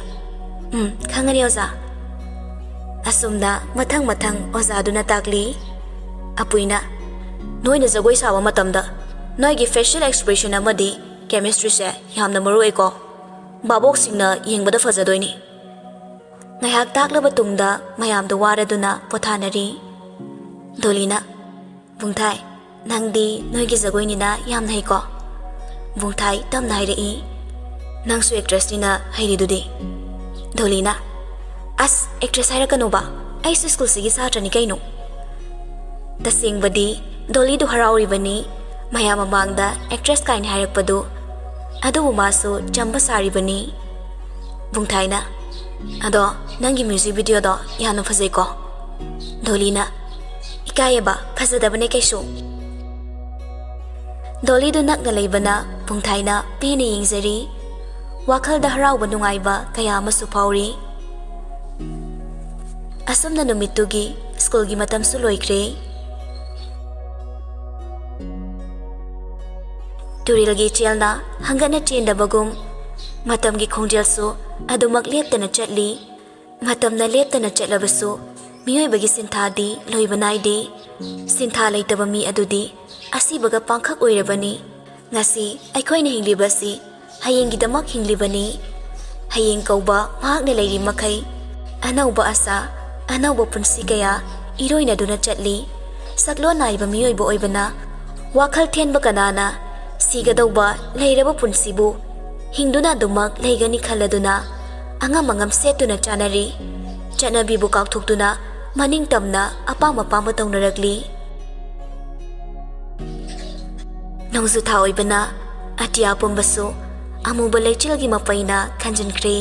"ꯎꯝ, ꯈꯪꯉꯅꯤ ꯑꯣꯖꯥ꯫" ꯑꯁꯨꯝꯅ ꯃꯊꯪ ꯃꯊꯪ ꯑꯣꯖꯥꯗꯨꯅ ꯇꯥꯛꯂꯤ꯫ ꯑꯄꯨꯏꯅ, "ꯅꯣꯏꯅ ꯖꯒꯣꯏ ꯁꯥꯕ ꯃꯇꯝꯗ ꯅꯣꯏꯒꯤ facial expression ꯑꯃꯗꯤ chemistryꯁꯦ ꯌꯥꯝꯅ ꯃꯔꯨ ꯑꯣꯏꯀꯣ꯫ ꯚꯥꯕꯣꯛꯁꯤꯡꯅ ꯌꯦꯡꯕꯗ ꯐꯖꯗꯣꯏꯅꯤ꯫" ꯉꯥꯏꯍꯥꯛ ꯇꯥꯛꯂꯕ ꯇꯨꯡꯗ ꯃꯌꯥꯝꯗꯣ ꯋꯥꯔꯗꯨꯅ ꯄꯣꯊꯥꯅꯔꯤ꯫ ꯗꯣꯂꯤꯅ, "ꯕꯨꯡꯊꯥꯏ, ꯅꯪꯗꯤ ꯅꯣꯏꯒꯤ ꯖꯒꯣꯏꯅꯤꯅ ꯌꯥꯝꯅ ꯍꯩꯀꯣ?" ꯕꯨꯡꯊꯥꯏ ꯇꯞꯅ ꯍꯥꯏꯔꯛꯏ, "ꯅꯪꯁꯨ actressꯅꯤꯅ ꯍꯩꯔꯤꯗꯨꯗꯤ꯫" ꯗꯣꯂꯤꯅ, "ꯑꯁ, actress ꯍꯥꯏꯔꯛꯀꯅꯨꯕ, ꯑꯩꯁꯨ ꯁ꯭ꯀꯨꯜꯁꯤꯒꯤ ꯁꯥꯇ꯭ꯔꯅꯤ ꯀꯩꯅꯣ꯫" ꯇꯁꯦꯡꯕꯗꯤ ꯗꯣꯂꯤꯗꯨ ꯍꯔꯥꯎꯔꯤꯕꯅꯤ, ꯃꯌꯥꯝ ꯃꯃꯥꯡꯗ actress ꯀꯥꯏꯅ ꯍꯥꯏꯔꯛꯄꯗꯨ꯫ ꯑꯗꯨꯕꯨ ꯃꯥꯁꯨ ꯆꯝꯕ ꯁꯥꯔꯤꯕꯅꯤ꯫ ꯕꯨꯡꯊꯥꯏꯅ, "ꯑꯗꯣ ꯅꯪꯒꯤ music videoꯗꯣ ꯌꯥꯝꯅ ꯐꯖꯩꯀꯣ꯫" ꯗꯣꯂꯤꯅ, "ꯏꯀꯥꯏꯌꯦꯕ, ꯐꯖꯗꯕꯅꯦ ꯀꯩꯁꯨ꯫" ꯗꯣꯂꯤꯗꯨ ꯅꯛꯅ ꯂꯩꯕꯅ ꯕꯨꯡꯊꯥꯏꯅ ꯄꯦꯟꯅ ꯌꯦꯡꯖꯔꯤ꯫ ꯋꯥꯈꯜꯗ ꯍꯔꯥꯎꯕ ꯅꯨꯡꯉꯥꯏꯕ ꯀꯌꯥ ꯑꯃꯁꯨ ꯐꯥꯎꯔꯤ꯫ ꯑꯁꯨꯝꯅ ꯅꯨꯃꯤꯠꯇꯨꯒꯤ ꯁ꯭ꯀꯨꯜꯒꯤ ꯃꯇꯝꯁꯨ ꯂꯣꯏꯈ꯭ꯔꯦ꯫ ꯇꯨꯔꯦꯜꯒꯤ ꯏꯆꯦꯜꯅ ꯍꯪꯒꯠꯅ ꯆꯦꯟꯗꯕꯒꯨꯝ, ꯃꯇꯝꯒꯤ ꯈꯣꯡꯖꯦꯜꯁꯨ ꯑꯗꯨꯃꯛ ꯂꯦꯞꯇꯅ ꯆꯠꯂꯤ꯫ ꯃꯇꯝꯅ ꯂꯦꯞꯇꯅ ꯆꯠꯂꯕꯁꯨ, ꯃꯤꯑꯣꯏꯕꯒꯤ ꯁꯤꯟꯊꯥꯗꯤ ꯂꯣꯏꯕ ꯅꯥꯏꯗꯦ꯫ ꯁꯤꯟꯊꯥ ꯂꯩꯇꯕ ꯃꯤ ꯑꯗꯨꯗꯤ ꯑꯁꯤꯕꯒ ꯄꯥꯡꯈꯛ ꯑꯣꯏꯔꯕꯅꯤ꯫ ꯉꯁꯤ ꯑꯩꯈꯣꯏꯅ ꯍꯤꯡꯂꯤꯕꯁꯤ ꯍꯌꯦꯡꯒꯤꯗꯃꯛ ꯍꯤꯡꯂꯤꯕꯅꯤ꯫ ꯍꯌꯦꯡ ꯀꯧꯕ ꯃꯍꯥꯛꯅ ꯂꯩꯔꯤ ꯃꯈꯩ, ꯑꯅꯧꯕ ꯑꯁꯥ, ꯑꯅꯧꯕ ꯄꯨꯟꯁꯤ ꯀꯌꯥ ꯏꯔꯣꯏꯅꯗꯨꯅ ꯆꯠꯂꯤ꯫ ꯁꯛꯂꯣꯟ ꯅꯥꯏꯕ ꯃꯤꯑꯣꯏꯕ ꯑꯣꯏꯕꯅ ꯋꯥꯈꯜ ꯊꯦꯟꯕ ꯀꯅꯥꯅ ꯁꯤꯒꯗꯧꯕ ꯂꯩꯔꯕ ꯄꯨꯟꯁꯤꯕꯨ ꯍꯤꯡꯗꯨꯅ ꯑꯗꯨꯃꯛ ꯂꯩꯒꯅꯤ ꯈꯜꯂꯗꯨꯅ ꯑꯉꯝ ꯑꯉꯝ ꯁꯦꯠꯇꯨꯅ ꯆꯥꯅꯔꯤ꯫ ꯆꯠꯅꯕꯤꯕꯨ ꯀꯥꯎꯊꯣꯛꯇꯨꯅ ꯃꯅꯤꯡ ꯇꯝꯅ ꯑꯄꯥꯝ ꯑꯄꯥꯝꯕ ꯇꯧꯅꯔꯛꯂꯤ꯫ ꯅꯣꯡꯖꯨ ꯊꯥ ꯑꯣꯏꯕꯅ ꯑꯇꯤꯌꯥ ꯄꯨꯝꯕꯁꯨ ꯑꯃꯨꯕ ꯂꯩꯆꯤꯜꯒꯤ ꯃꯄꯩꯅ ꯈꯟꯖꯤꯟꯈ꯭ꯔꯦ꯫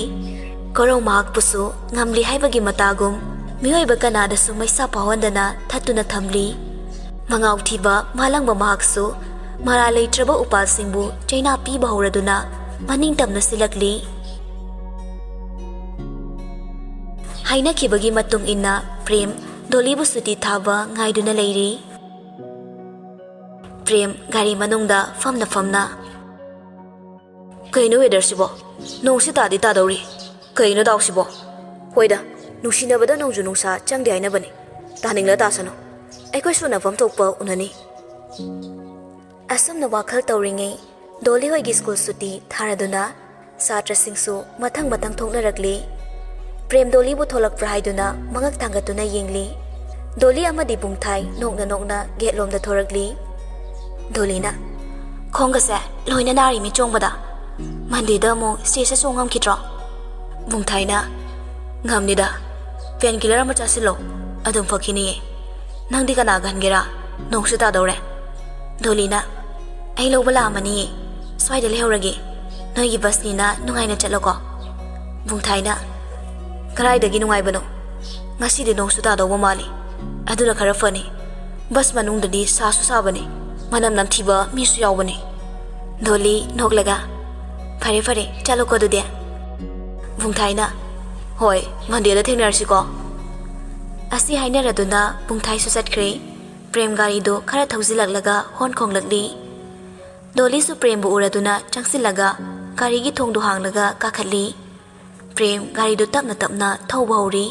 ꯀꯣꯔꯧ ꯃꯍꯥꯛꯄꯨꯁꯨ ꯉꯝꯂꯤ ꯍꯥꯏꯕꯒꯤ ꯃꯇꯥꯒꯨꯝ ꯃꯤꯑꯣꯏꯕ ꯀꯅꯥꯗꯁꯨ ꯃꯩꯁꯥ ꯐꯥꯎꯍꯟꯗꯅ ꯊꯠꯇꯨꯅ ꯊꯝꯂꯤ꯫ ꯃꯉꯥꯎ ꯊꯤꯕ ꯃꯥꯂꯪꯕ ꯃꯍꯥꯛꯁꯨ ꯃꯔꯥ ꯂꯩꯇ꯭ꯔꯕ ꯎꯄꯥꯜꯁꯤꯡꯕꯨ ꯆꯩꯅꯥ ꯄꯤꯕ ꯍꯧꯔꯗꯨꯅ ꯃꯅꯤꯡ ꯇꯝꯅ ꯁꯤꯜꯂꯛꯂꯤ꯫ ꯍꯥꯏꯅꯈꯤꯕꯒꯤ ꯃꯇꯨꯡ ꯏꯟꯅ ꯄ꯭ꯔꯦꯝ ꯗꯣꯂꯤꯕꯨ ꯁꯨꯇꯤ ꯊꯥꯕ ꯉꯥꯏꯗꯨꯅ ꯂꯩꯔꯤ꯫ ꯄ꯭ꯔꯦꯝ ꯒꯥꯔꯤ ꯃꯅꯨꯡꯗ ꯐꯝꯅ ꯐꯝꯅ, "ꯀꯩꯅꯣ weatherꯁꯤꯕꯣ? ꯅꯣꯡꯁꯤ ꯇꯥꯗꯤ ꯇꯥꯗꯧꯔꯤ꯫ ꯀꯩꯅꯣ ꯗꯥꯎꯁꯤꯕꯣ? ꯍꯣꯏꯗ, ꯅꯨꯡꯁꯤꯅꯕꯗ ꯅꯣꯡꯖꯨ ꯅꯨꯡꯁꯥ ꯆꯪꯗꯦ ꯍꯥꯏꯅꯕꯅꯤ꯫ ꯇꯥꯅꯤꯡꯂ ꯇꯥꯁꯅꯨ꯫ ꯑꯩꯈꯣꯏ ꯁꯣꯟꯅꯐꯝ ꯊꯣꯛꯄ ꯎꯅꯅꯤ꯫" ꯑꯁꯨꯝꯅ ꯋꯥꯈꯜ ꯇꯧꯔꯤꯉꯩ ꯗꯣꯂꯤ ꯍꯣꯏꯒꯤ ꯁ꯭ꯀꯨꯜ ꯁꯨꯇꯤ ꯊꯥꯔꯗꯨꯅ ꯁꯥꯇ꯭ꯔꯁꯤꯡꯁꯨ ꯃꯊꯪ ꯃꯊꯪ ꯊꯣꯛꯅꯔꯛꯂꯤ꯫ ꯄ꯭ꯔꯦꯝ ꯗꯣꯂꯤꯕꯨ ꯊꯣꯛꯂꯛꯄ꯭ꯔꯥ ꯍꯥꯏꯗꯨꯅ ꯃꯉꯛ ꯊꯥꯡꯒꯠꯇꯨꯅ ꯌꯦꯡꯂꯤ꯫ ꯗꯣꯂꯤ ꯑꯃꯗꯤ ꯕꯨꯡꯊꯥꯏ ꯅꯣꯛꯅ ꯅꯣꯛꯅ ꯒꯦꯠꯂꯣꯝꯗ ꯊꯣꯔꯛꯂꯤ꯫ ꯗꯣꯂꯤꯅ, "ꯈꯣꯡꯒꯁꯦ ꯂꯣꯏꯅ ꯅꯥꯔꯤꯃꯤ ꯆꯣꯡꯕꯗ꯫ ꯃꯟꯗꯦꯗ ꯑꯃꯨꯛ stage ꯆꯣꯡ ꯉꯝꯈꯤꯗ꯭ꯔꯣ?" ꯕꯨꯡꯊꯥꯏꯅ, "ꯉꯝꯅꯤꯗ, painkiller ꯑꯃ ꯆꯥꯁꯤꯜꯂꯣ, ꯑꯗꯨꯝ ꯐꯈꯤꯅꯤꯌꯦ꯫ ꯅꯪꯗꯤ ꯀꯅꯥꯒ ꯍꯟꯒꯦꯔꯥ? ꯅꯣꯡꯁꯨ ꯇꯥꯗꯧꯔꯦ꯫" ꯗꯣꯂꯤꯅ, "ꯑꯩ ꯂꯧꯕ ꯂꯥꯛꯑꯝꯃꯅꯤꯌꯦ, ꯁ꯭ꯋꯥꯏꯗ ꯂꯩꯍꯧꯔꯒꯦ꯫ ꯅꯣꯏꯒꯤ busꯅꯤꯅ ꯅꯨꯡꯉꯥꯏꯅ ꯆꯠꯂꯣꯀꯣ꯫" ꯕꯨꯡꯊꯥꯏꯅ, "ꯀꯗꯥꯏꯗꯒꯤ ꯅꯨꯡꯉꯥꯏꯕꯅꯣ? ꯉꯁꯤꯗꯤ ꯅꯣꯡꯁꯨ ꯇꯥꯗꯧꯕ ꯃꯥꯜꯂꯤ꯫ ꯑꯗꯨꯅ ꯈꯔ ꯐꯅꯤ꯫ Bus ꯃꯅꯨꯡꯗꯗꯤ ꯁꯥꯁꯨ ꯁꯥꯕꯅꯤ, ꯃꯅꯝ ꯅꯝꯊꯤꯕ ꯃꯤꯁꯨ ꯌꯥꯎꯕꯅꯤ꯫" ꯗꯣꯂꯤ ꯅꯣꯛꯂꯒ, "ꯐꯔꯦ ꯐꯔꯦ, ꯆꯠꯂꯣꯀꯣ ꯑꯗꯨꯗꯤ꯫" ꯕꯨꯡꯊꯥꯏꯅ, "ꯍꯣꯏ, ꯃꯟꯗꯦꯗ ꯊꯦꯡꯅꯔꯁꯤꯀꯣ꯫" ꯑꯁꯤ ꯍꯥꯏꯅꯔꯗꯨꯅ ꯕꯨꯡꯊꯥꯏꯁꯨ ꯆꯠꯈ꯭ꯔꯦ꯫ ꯄ꯭ꯔꯦꯝ ꯒꯥꯔꯤꯗꯨ ꯈꯔ ꯊꯧꯖꯤꯜꯂꯛꯂꯒ ꯍꯣꯟ ꯈꯣꯡꯂꯛꯂꯤ꯫ ꯗꯣꯂꯤꯁꯨ ꯄ꯭ꯔꯦꯝꯕꯨ ꯎꯔꯗꯨꯅ ꯆꯪꯁꯤꯜꯂꯒ ꯒꯥꯔꯤꯒꯤ ꯊꯣꯡꯗꯨ ꯍꯥꯡꯂꯒ ꯀꯥꯈꯠꯂꯤ꯫ ꯄ꯭ꯔꯦꯝ ꯒꯥꯔꯤꯗꯨ ꯇꯞꯅ ꯇꯞꯅ ꯊꯧꯕ ꯍꯧꯔꯤ꯫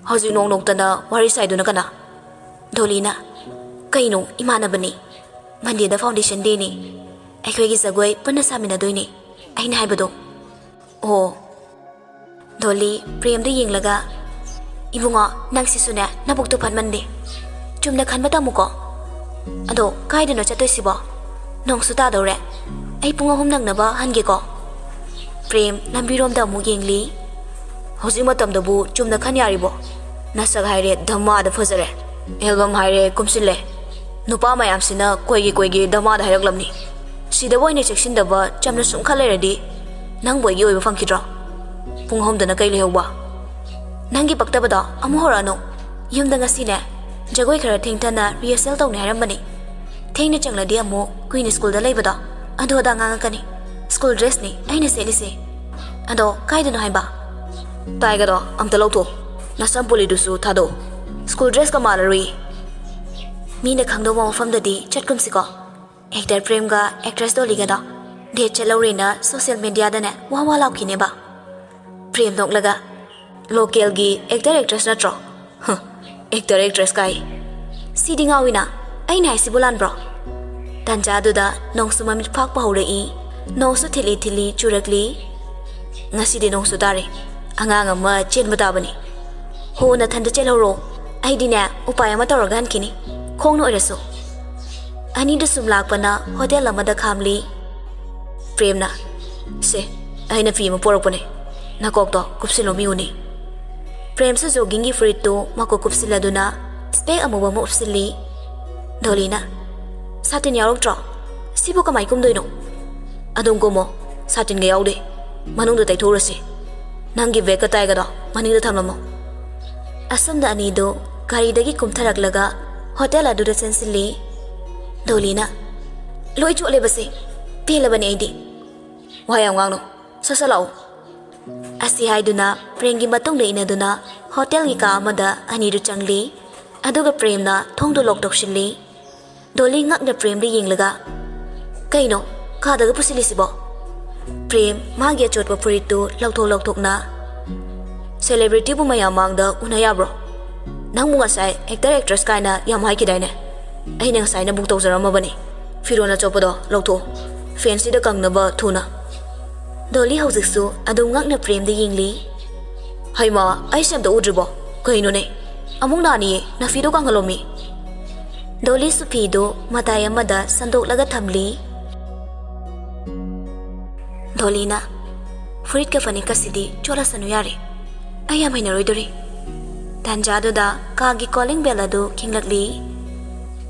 "ꯍꯧꯖꯤꯛ ꯅꯣꯡ ꯅꯣꯛꯇꯅ ꯋꯥꯔꯤ ꯁꯥꯏꯗꯨꯅ ꯀꯅꯥ?" ꯗꯣꯂꯤꯅ, "ꯀꯩꯅꯣ, ꯏꯃꯥꯟꯅꯕꯅꯤ꯫ ꯃꯟꯗꯦꯗ foundation dayꯅꯤ꯫ ꯑꯩꯈꯣꯏꯒꯤ ꯖꯒꯣꯏ ꯄꯨꯟꯅ ꯁꯥꯃꯤꯟꯅꯗꯣꯏꯅꯤ, ꯑꯩꯅ ꯍꯥꯏꯕꯗꯣ꯫" "ꯑꯣ꯫" ꯗꯣꯂꯤ ꯄ꯭ꯔꯦꯝꯗ ꯌꯦꯡꯂꯒ, "ꯏꯕꯨꯡꯉꯣ, ꯅꯪꯁꯤꯁꯨꯅꯦ, ꯅꯕꯨꯛꯇꯣ ꯐꯠꯃꯟꯗꯦ꯫ ꯆꯨꯝꯅ ꯈꯟꯕ ꯇꯝꯃꯨꯀꯣ꯫ ꯑꯗꯣ ꯀꯥꯏꯗꯅꯣ ꯆꯠꯇꯣꯏꯁꯤꯕꯣ? ꯅꯣꯡꯁꯨ ꯇꯥꯗꯧꯔꯦ꯫ ꯑꯩ ꯄꯨꯡ ꯑꯍꯨꯝ ꯅꯪꯅꯕ ꯍꯟꯒꯦꯀꯣ꯫" ꯄ꯭ꯔꯦꯝ ꯂꯝꯕꯤꯔꯣꯝꯗ ꯑꯃꯨꯛ ꯌꯦꯡꯂꯤ꯫ "ꯍꯧꯖꯤꯛ ꯃꯇꯝꯗꯕꯨ ꯆꯨꯝꯅ ꯈꯟ ꯌꯥꯔꯤꯕꯣ? ꯅꯁꯛ ꯍꯥꯏꯔꯦ ꯙꯃꯥꯗ ꯐꯖꯔꯦ꯫ Album ꯍꯥꯏꯔꯦ ꯀꯨꯝꯁꯤꯜꯂꯦ꯫ ꯅꯨꯄꯥ ꯃꯌꯥꯝꯁꯤꯅ ꯀꯣꯏꯒꯦ ꯀꯣꯏꯒꯦ ꯙꯃꯥꯗ ꯍꯥꯏꯔꯛꯂꯝꯅꯤ꯫ ꯁꯤꯗꯕꯨ ꯑꯩꯅ ꯆꯦꯛꯁꯤꯟꯗꯕ ꯆꯝꯅ ꯁꯨꯝ ꯈꯜ ꯂꯩꯔꯗꯤ ꯅꯪꯕꯨ ꯑꯩꯒꯤ ꯑꯣꯏꯕ ꯐꯪꯈꯤꯗ꯭ꯔꯣ? ꯄꯨꯡ ꯑꯍꯨꯝꯗꯅ ꯀꯩ ꯂꯩꯍꯧꯕ? ꯅꯪꯒꯤ ꯄꯛꯇꯕꯗꯣ ꯑꯃꯨꯛ ꯍꯧꯔꯛꯑꯅꯨ꯫ ꯌꯨꯝꯗ ꯉꯁꯤꯅꯦ, ꯖꯒꯣꯏ ꯈꯔ ꯊꯦꯡꯊꯅ rehearsal ꯇꯧꯅꯤ ꯍꯥꯏꯔꯝꯕꯅꯤ꯫ ꯊꯦꯡꯅ ꯆꯪꯂꯗꯤ ꯑꯃꯨꯛ ꯀꯨꯏꯅ ꯁ꯭ꯀꯨꯜꯗ ꯂꯩꯕꯗꯣ ꯑꯗꯨ ꯑꯗꯥ ꯉꯥꯡꯉꯛꯀꯅꯤ꯫ ꯁ꯭ꯀꯨꯜ ꯗ꯭ꯔꯦꯁꯅꯤ ꯑꯩꯅ ꯁꯦꯠꯂꯤꯁꯦ꯫ ꯑꯗꯣ ꯀꯥꯏꯗꯅꯣ ꯍꯥꯏꯕ?" "ꯇꯥꯏꯒꯗꯣ ꯑꯝꯇ ꯂꯧꯊꯣꯛ꯫ ꯅꯁꯝ ꯄꯨꯂꯤꯗꯨꯁꯨ ꯊꯥꯗꯣꯛ꯫ ꯁ꯭ꯀꯨꯜ ꯗ꯭ꯔꯦꯁꯀ ꯃꯥꯜꯂꯔꯨꯏ꯫" ꯃꯤꯅ ꯈꯪꯗꯧꯕ ꯃꯐꯝꯗꯗꯤ ꯆꯠꯀꯨꯝꯁꯤꯀꯣ꯫ ꯑꯦꯛꯇꯔ ꯄ꯭ꯔꯦꯝꯒ ꯑꯦꯛꯇ꯭ꯔꯦꯁ ꯗꯣꯂꯤꯒꯗꯣ ꯗꯦꯠ ꯆꯠꯍꯧꯔꯦꯅ ꯁꯣꯁꯤꯌꯦꯜ ꯃꯦꯗꯤꯌꯥꯗꯅꯦ ꯋꯥ ꯋꯥ ꯂꯥꯎꯈꯤꯅꯦꯕ꯫ ꯄ꯭ꯔꯦꯝ ꯅꯣꯛꯂꯒ, "ꯂꯣꯀꯦꯜꯒꯤ ꯑꯦꯛꯇꯔ ꯑꯦꯛꯇ꯭ꯔꯦꯁ ꯅꯠꯇ꯭ꯔꯣ? ꯍ, ꯑꯦꯛꯇꯔ ꯑꯦꯛꯇ꯭ꯔꯦꯁ ꯀꯥꯏ꯫ ꯁꯤꯗꯤ ꯉꯥꯎꯏꯅ, ꯑꯩꯅ ꯍꯥꯏꯁꯤꯕꯨ ꯂꯥꯟꯕ꯭ꯔꯣ?" ꯇꯥꯟꯖꯥꯗꯨꯗ ꯅꯣꯡꯁꯨ ꯃꯃꯤꯠ ꯐꯥꯛꯄ ꯍꯧꯔꯛꯏ, ꯅꯣꯡꯁꯨ ꯊꯤꯠꯂꯤ ꯊꯤꯠꯂꯤ ꯆꯨꯔꯛꯂꯤ꯫ "ꯉꯁꯤꯗꯤ ꯅꯣꯡꯁꯨ ꯇꯥꯔꯦ, ꯑꯉꯥꯡ ꯑꯃ ꯆꯦꯟꯕ ꯇꯥꯕꯅꯤ꯫ ꯍꯣ, ꯅꯊꯟꯗ ꯆꯦꯜꯍꯧꯔꯣ, ꯑꯩꯗꯤꯅꯦ ꯎꯄꯥꯏ ꯑꯃ ꯇꯧꯔꯒ ꯍꯟꯈꯤꯅꯤ, ꯈꯣꯡꯅ ꯑꯣꯏꯔꯁꯨ꯫" ꯑꯅꯤꯗꯨ ꯁꯨꯝ ꯂꯥꯛꯄꯅ ꯍꯣꯇꯦꯜ ꯑꯃꯗ ꯈꯥꯝꯂꯤ꯫ ꯄ꯭ꯔꯦꯝꯅ, "ꯁꯦ, ꯑꯩꯅ ꯐꯤ ꯑꯃ ꯄꯣꯔꯛꯄꯅꯦ, ꯅꯀꯣꯛꯇꯣ ꯀꯨꯞꯁꯤꯜꯂꯣ, ꯃꯤ ꯎꯅꯤ꯫" ꯄ꯭ꯔꯦꯝꯁꯨ ꯖꯣꯒꯤꯡꯒꯤ ꯐꯨꯔꯤꯠꯇꯨ ꯃꯀꯣꯛ ꯀꯨꯞꯁꯤꯜꯂꯗꯨꯅ ꯁ꯭ꯄꯦꯛ ꯑꯃꯨꯕ ꯑꯃ ꯎꯞꯁꯤꯜꯂꯤ꯫ ꯗꯣꯂꯤꯅ, "ꯁꯥꯇꯤꯟ ꯌꯥꯎꯔꯛꯇ꯭ꯔꯣ? ꯁꯤꯕꯨ ꯀꯃꯥꯏ ꯀꯨꯝꯗꯣꯏꯅꯣ?" "ꯑꯗꯨꯝ ꯀꯨꯝꯃꯣ, ꯁꯥꯇꯤꯟꯒ ꯌꯥꯎꯗꯦ꯫ ꯃꯅꯨꯡꯗ ꯇꯩꯊꯣꯛꯎꯔꯁꯤ꯫ ꯅꯪꯒꯤ ꯕꯦꯒꯀ ꯇꯥꯏꯒꯗꯣ ꯃꯅꯤꯡꯗ ꯊꯝꯂꯝꯃꯣ꯫" ꯑꯁꯣꯝꯗ ꯑꯅꯤꯗꯨ ꯒꯥꯔꯤꯗꯒꯤ ꯀꯨꯝꯊꯔꯛꯂꯒ ꯍꯣꯇꯦꯜ ꯑꯗꯨꯗ ꯆꯪꯁꯤꯜꯂꯤ꯫ ꯗꯣꯂꯤꯅ, "ꯂꯣꯏ ꯆꯣꯠꯂꯦꯕꯁꯦ, ꯄꯦꯜꯂꯕꯅꯦ ꯑꯩꯗꯤ꯫ ꯋꯥ ꯌꯥꯝ ꯉꯥꯡꯅꯨ, ꯁꯠ ꯁꯠ ꯂꯥꯛꯎ꯫" ꯑꯁꯤ ꯍꯥꯏꯗꯨꯅ ꯄ꯭ꯔꯦꯝꯒꯤ ꯃꯇꯨꯡꯗ ꯏꯟꯅꯗꯨꯅ ꯍꯣꯇꯦꯜꯒꯤ ꯀꯥ ꯑꯃꯗ ꯑꯅꯤꯗꯨ ꯆꯪꯂꯤ꯫ ꯑꯗꯨꯒ ꯄ꯭ꯔꯦꯝꯅ ꯊꯣꯡꯗꯨ ꯂꯣꯛ ꯇꯧꯁꯤꯜꯂꯤ꯫ ꯗꯣꯂꯤ ꯉꯛꯅ ꯄ꯭ꯔꯦꯝꯗ ꯌꯦꯡꯂꯒ, "ꯀꯩꯅꯣ, ꯀꯥꯗꯒ ꯄꯨꯁꯤꯜꯂꯤꯁꯤꯕꯣ?" ꯄ꯭ꯔꯦꯝ ꯃꯥꯒꯤ ꯑꯆꯣꯠꯄ ꯐꯨꯔꯤꯠꯇꯨ ꯂꯧꯊꯣꯛ ꯂꯧꯊꯣꯛꯅ, "ꯁꯦꯂꯦꯕ꯭ꯔꯤꯇꯤꯕꯨ ꯃꯌꯥꯝ ꯃꯥꯡꯗ ꯎꯅ ꯌꯥꯕ꯭ꯔꯣ? ꯅꯪꯕꯨ ꯉꯁꯥꯏ ꯑꯦꯛꯇꯔ ꯑꯦꯛꯇ꯭ꯔꯦꯁ ꯀꯥꯏꯅ ꯌꯥꯝ ꯍꯥꯏꯈꯤꯗꯥꯏꯅꯦ? ꯑꯩꯅ ꯉꯁꯥꯏꯅ ꯕꯨꯛ ꯇꯧꯖꯔꯝꯃꯕꯅꯤ꯫ ꯐꯤꯔꯣꯜ ꯑꯆꯣꯠꯄꯗꯣ ꯂꯧꯊꯣꯛꯑꯣ, ꯐꯦꯟꯁꯤꯗ ꯀꯪꯅꯕ ꯊꯨꯅ꯫" ꯗꯣꯂꯤ ꯍꯧꯖꯤꯛꯁꯨ ꯑꯗꯨꯝ ꯉꯛꯅ ꯄ꯭ꯔꯦꯝꯗ ꯌꯦꯡꯂꯤ꯫ "ꯍꯩꯃꯥ, ꯑꯩꯁꯦ ꯑꯝꯇ ꯎꯗ꯭ꯔꯤꯕꯣ? ꯀꯩꯅꯣꯅꯦ? ꯑꯃꯨꯛ ꯅꯥꯅꯤꯌꯦ, ꯅꯐꯤꯗꯣ ꯀꯪꯍꯜꯂꯣꯃꯤ꯫" ꯗꯣꯂꯤꯁꯨ ꯐꯤꯗꯨ ꯃꯇꯥꯏ ꯑꯃꯗ ꯁꯟꯗꯣꯛꯂꯒ ꯊꯝꯂꯤ꯫ ꯗꯣꯂꯤꯅ, "ꯐꯨꯔꯤꯠꯀ ꯐꯅꯦꯛꯀꯁꯤꯗꯤ ꯆꯣꯠꯂꯁꯅꯨ ꯌꯥꯔꯦ, ꯑꯩ ꯌꯥꯝ ꯍꯩꯅꯔꯣꯏꯗꯣꯔꯤ꯫" ꯇꯥꯟꯖꯥꯗꯨꯗ ꯀꯥꯒꯤ ꯀꯣꯂꯤꯡ ꯕꯦꯜ ꯑꯗꯨ ꯈꯤꯡꯂꯛꯂꯤ꯫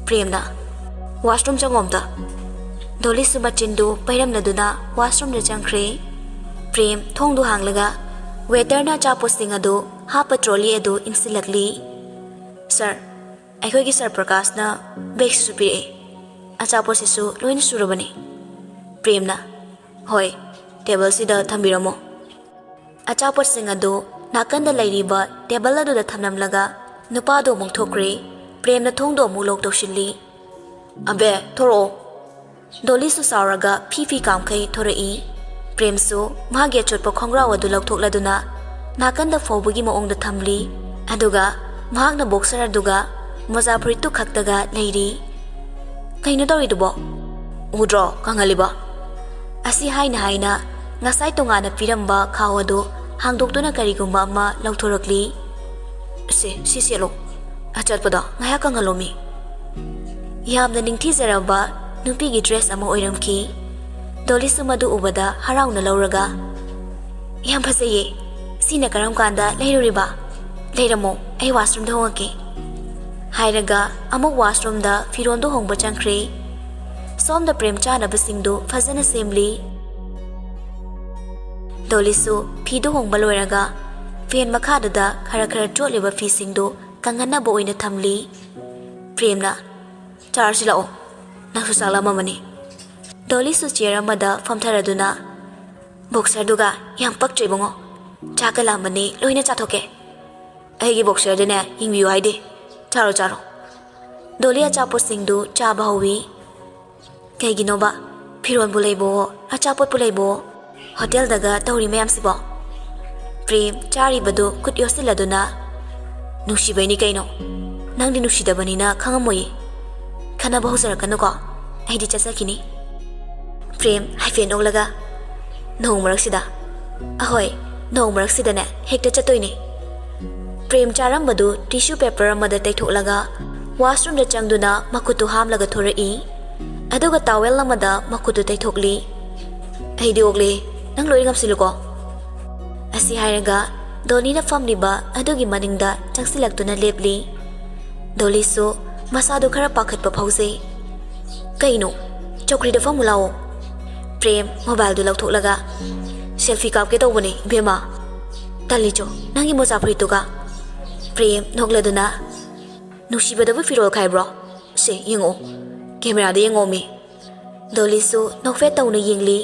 ꯄ꯭ꯔꯦꯝꯅ, "ꯋꯥꯁꯔꯨꯝ ꯆꯪꯉꯣ ꯑꯝꯇ꯫" ꯗꯣꯂꯤꯁꯨ ꯃꯆꯤꯟꯗꯨ ꯄꯩꯔꯝꯂꯗꯨꯅ ꯋꯥꯁꯔꯨꯝꯗ ꯆꯪꯈ꯭ꯔꯦ꯫ ꯄ꯭ꯔꯦꯝ ꯊꯣꯡꯗꯨ ꯍꯥꯡꯂꯒ ꯋꯦꯇꯔꯅ ꯑꯆꯥꯄꯣꯠꯁꯤꯡ ꯑꯗꯨ ꯍꯥꯞꯄ ꯇ꯭ꯔꯣꯂꯤ ꯑꯗꯨ ꯏꯟꯁꯤꯜꯂꯛꯂꯤ꯫ "ꯁꯥꯔ, ꯑꯩꯈꯣꯏꯒꯤ ꯁꯥꯔ ꯄ꯭ꯔꯀꯥꯁꯅ ꯕꯦꯒꯁꯤꯁꯨ ꯄꯤꯔꯛꯑꯦ, ꯑꯆꯥꯄꯣꯠꯁꯤꯁꯨ ꯂꯣꯏꯅ ꯁꯨꯔꯕꯅꯤ꯫" ꯄ꯭ꯔꯦꯝꯅ, "ꯍꯣꯏ, ꯇꯦꯕꯜꯁꯤꯗ ꯊꯝꯕꯤꯔꯝꯃꯣ꯫" ꯑꯆꯥꯄꯣꯠꯁꯤꯡ ꯑꯗꯨ ꯅꯥꯀꯟꯗ ꯂꯩꯔꯤꯕ ꯇꯦꯕꯜ ꯑꯗꯨꯗ ꯊꯝꯂꯝꯂꯒ ꯅꯨꯄꯥꯗꯨ ꯑꯃꯨꯛ ꯊꯣꯛꯈ꯭ꯔꯦ꯫ ꯄ꯭ꯔꯦꯝꯅ ꯊꯣꯡꯗꯣ ꯑꯃꯨꯛ ꯂꯣꯛ ꯇꯧꯁꯤꯜꯂꯤ꯫ "ꯑꯕꯦ, ꯊꯣꯔꯛꯑꯣ!" ꯗꯣꯂꯤꯁꯨ ꯁꯥꯎꯔꯒ ꯐꯤ ꯐꯤ ꯀꯥꯝꯈꯩ ꯊꯣꯔꯛꯏ꯫ ꯄ꯭ꯔꯦꯝꯁꯨ ꯃꯥꯒꯤ ꯑꯆꯣꯠꯄ ꯈꯣꯡꯒ꯭ꯔꯥꯎ ꯑꯗꯨ ꯂꯧꯊꯣꯛꯂꯗꯨꯅ ꯅꯥꯀꯟꯗ ꯐꯧꯕꯒꯤ ꯃꯑꯣꯡꯗ ꯊꯝꯂꯤ꯫ ꯑꯗꯨꯒ ꯃꯍꯥꯛꯅ ꯕꯣꯛꯁꯔ ꯑꯗꯨꯒ ꯃꯣꯖꯥ ꯐꯨꯔꯤꯠꯇꯨ ꯈꯛꯇꯒ ꯂꯩꯔꯤ꯫ "ꯀꯩꯅꯣ ꯇꯧꯔꯤꯗꯨꯕꯣ? ꯎꯗ꯭ꯔꯣ ꯀꯪꯍꯜꯂꯤꯕ?" ꯑꯁꯤ ꯍꯥꯏꯅ ꯍꯥꯏꯅ ꯉꯁꯥꯏ ꯇꯣꯉꯥꯟꯅ ꯄꯤꯔꯝꯕ ꯈꯥꯎ ꯑꯗꯨ ꯍꯥꯡꯗꯣꯛꯇꯨꯅ ꯀꯔꯤꯒꯨꯝꯕ ꯑꯃ ꯂꯧꯊꯣꯔꯛꯂꯤ꯫ "ꯁꯦ, ꯁꯤ ꯁꯦꯠꯂꯣ꯫ ꯑꯆꯠꯄꯗꯣ ꯉꯥꯏꯍꯥꯛ ꯀꯪꯍꯜꯂꯣꯃꯤ꯫" ꯌꯥꯝꯅ ꯅꯤꯡꯊꯤꯖꯔꯕ ꯅꯨꯄꯤꯒꯤ ꯗ꯭ꯔꯦꯁ ꯑꯃ ꯑꯣꯏꯔꯝꯈꯤ꯫ ꯗꯣꯂꯤꯁꯨ ꯃꯗꯨ ꯎꯕꯗ ꯍꯔꯥꯎꯅ ꯂꯧꯔꯒ, "ꯌꯥꯝ ꯐꯖꯩꯌꯦ꯫ ꯁꯤꯅ ꯀꯔꯝ ꯀꯥꯟꯗ ꯂꯩꯔꯨꯔꯤꯕ? ꯂꯩꯔꯝꯃꯣ, ꯑꯩ ꯋꯥꯁꯔꯨꯝꯗ ꯍꯣꯡꯉꯛꯀꯦ꯫" ꯍꯥꯏꯔꯒ ꯑꯃꯨꯛ ꯋꯥꯁꯔꯨꯝꯗ ꯐꯤꯔꯣꯟꯗꯨ ꯍꯣꯡꯕ ꯆꯪꯈ꯭ꯔꯦ꯫ ꯁꯣꯝꯗ ꯄ꯭ꯔꯦꯝ ꯆꯥꯅꯕꯁꯤꯡꯗꯨ ꯐꯖꯅ ꯁꯦꯝꯂꯤ꯫ ꯗꯣꯂꯤꯁꯨ ꯐꯤꯗꯨ ꯍꯣꯡꯕ ꯂꯣꯏꯔꯒ ꯐꯦꯟ ꯃꯈꯥꯗꯨꯗ ꯈꯔ ꯈꯔ ꯆꯣꯠꯂꯤꯕ ꯐꯤꯁꯤꯡꯗꯨ ꯀꯪꯍꯟꯅꯕ ꯑꯣꯏꯅ ꯊꯝꯂꯤ꯫ ꯄ꯭ꯔꯦꯝꯅ, "ꯆꯥꯔꯁꯤ ꯂꯥꯛꯑꯣ, ꯅꯪꯁꯨ ꯆꯥꯛ ꯂꯥꯝꯃꯝꯃꯅꯤ꯫" ꯗꯣꯂꯤꯁꯨ ꯆꯤꯌꯔ ꯑꯃꯗ ꯐꯝꯊꯔꯗꯨꯅ, "ꯕꯣꯛꯁꯔꯗꯨꯒ ꯌꯥꯝ ꯄꯛꯇ꯭ꯔꯦ ꯏꯕꯨꯡꯉꯣ꯫ ꯆꯥꯛꯀ ꯂꯥꯝꯕꯅꯤ, ꯂꯣꯏꯅ ꯆꯥꯊꯣꯛꯀꯦ꯫" "ꯑꯩꯒꯤ ꯕꯣꯛꯁꯔꯗꯨꯅꯦ ꯌꯦꯡꯕꯤꯌꯨ ꯍꯥꯏꯗꯦ꯫ ꯆꯥꯔꯣ, ꯆꯥꯔꯣ꯫" ꯗꯣꯂꯤ ꯑꯆꯥꯄꯣꯠꯁꯤꯡꯗꯨ ꯆꯥꯕ ꯍꯧꯏ꯫ "ꯀꯩꯒꯤꯅꯣꯕ ꯐꯤꯔꯣꯟꯕꯨ ꯂꯩꯕꯣ, ꯑꯆꯥꯄꯣꯠꯄꯨ ꯂꯩꯕꯣ, ꯍꯣꯇꯦꯜꯗꯒ ꯇꯧꯔꯤ ꯃꯌꯥꯝꯁꯤꯕꯣ?" ꯄ꯭ꯔꯦꯝ ꯆꯥꯔꯤꯕꯗꯨ ꯈꯨꯠ ꯌꯣꯠꯁꯤꯜꯂꯗꯨꯅ, "ꯅꯨꯡꯁꯤꯕꯩꯅꯤ ꯀꯩꯅꯣ꯫ ꯅꯪꯗꯤ ꯅꯨꯡꯁꯤꯗꯕꯅꯤꯅ ꯈꯪꯉꯝꯃꯣꯏꯌꯦ꯫ ꯈꯟꯅꯕ ꯍꯧꯖꯔꯛꯀꯅꯨꯀꯣ, ꯑꯩꯗꯤ ꯆꯠꯆꯈꯤꯅꯤ꯫" ꯄ꯭ꯔꯦꯝ ꯍꯥꯏꯐꯦꯠ ꯅꯣꯛꯂꯒ, "ꯅꯣꯡ ꯃꯔꯛꯁꯤꯗ?" "ꯑꯍꯣꯏ, ꯅꯣꯡ ꯃꯔꯛꯁꯤꯗꯅꯦ ꯍꯦꯛꯇ ꯆꯠꯇꯣꯏꯅꯦ꯫" ꯄ꯭ꯔꯦꯝ ꯆꯥꯔꯝꯕꯗꯨ ꯇꯤꯁꯨ ꯄꯦꯄꯔ ꯑꯃꯗ ꯇꯩꯊꯣꯛꯂꯒ ꯋꯥꯁꯔꯨꯝꯗ ꯆꯪꯗꯨꯅ ꯃꯈꯨꯠꯇꯨ ꯍꯥꯝꯂꯒ ꯊꯣꯔꯛꯏ꯫ ꯑꯗꯨꯒ ꯇꯥꯋꯦꯜ ꯑꯃꯗ ꯃꯈꯨꯠꯇꯨ ꯇꯩꯊꯣꯛꯂꯤ꯫ "ꯑꯩꯗꯤ ꯑꯣꯛꯂꯦ, ꯅꯪ ꯂꯣꯏ ꯉꯝꯁꯤꯜꯂꯨꯀꯣ꯫" ꯑꯁꯤ ꯍꯥꯏꯔꯒ ꯗꯣꯂꯤꯅ ꯐꯝꯂꯤꯕ ꯑꯗꯨꯒꯤ ꯃꯅꯤꯡꯗ ꯆꯪꯁꯤꯜꯂꯛꯇꯨꯅ ꯂꯦꯞꯂꯤ꯫ ꯗꯣꯂꯤꯁꯨ ꯃꯁꯥꯗꯨ ꯈꯔ ꯄꯥꯈꯠꯄ ꯐꯥꯎꯖꯩ꯫ "ꯀꯩꯅꯣ? ꯆꯧꯀ꯭ꯔꯤꯗ ꯐꯝꯃꯨ ꯂꯥꯛꯑꯣ꯫" ꯄ꯭ꯔꯦꯝ ꯃꯣꯕꯥꯏꯜꯗꯨ ꯂꯧꯊꯣꯛꯂꯒ, "ꯁꯦꯜꯐꯤ ꯀꯥꯞꯀꯦ ꯇꯧꯕꯅꯦ ꯏꯕꯦꯝꯃ꯫" "ꯇꯜꯂꯤꯆꯣ, ꯅꯪꯒꯤ ꯃꯣꯖꯥ ꯐꯨꯔꯤꯠꯇꯨꯒ꯫" ꯄ꯭ꯔꯦꯝ ꯅꯣꯛꯂꯗꯨꯅ, "ꯅꯨꯡꯁꯤꯕꯗꯕꯨ ꯐꯤꯔꯣꯜ ꯈꯥꯏꯕ꯭ꯔꯣ? ꯁꯦ, ꯌꯦꯡꯉꯛꯑꯣ, ꯀꯦꯃꯦꯔꯥꯗ ꯌꯦꯡꯉꯛꯑꯣꯃꯤ꯫" ꯗꯣꯂꯤꯁꯨ ꯅꯣꯛꯐꯦꯠ ꯇꯧꯅ ꯌꯦꯡꯂꯤ꯫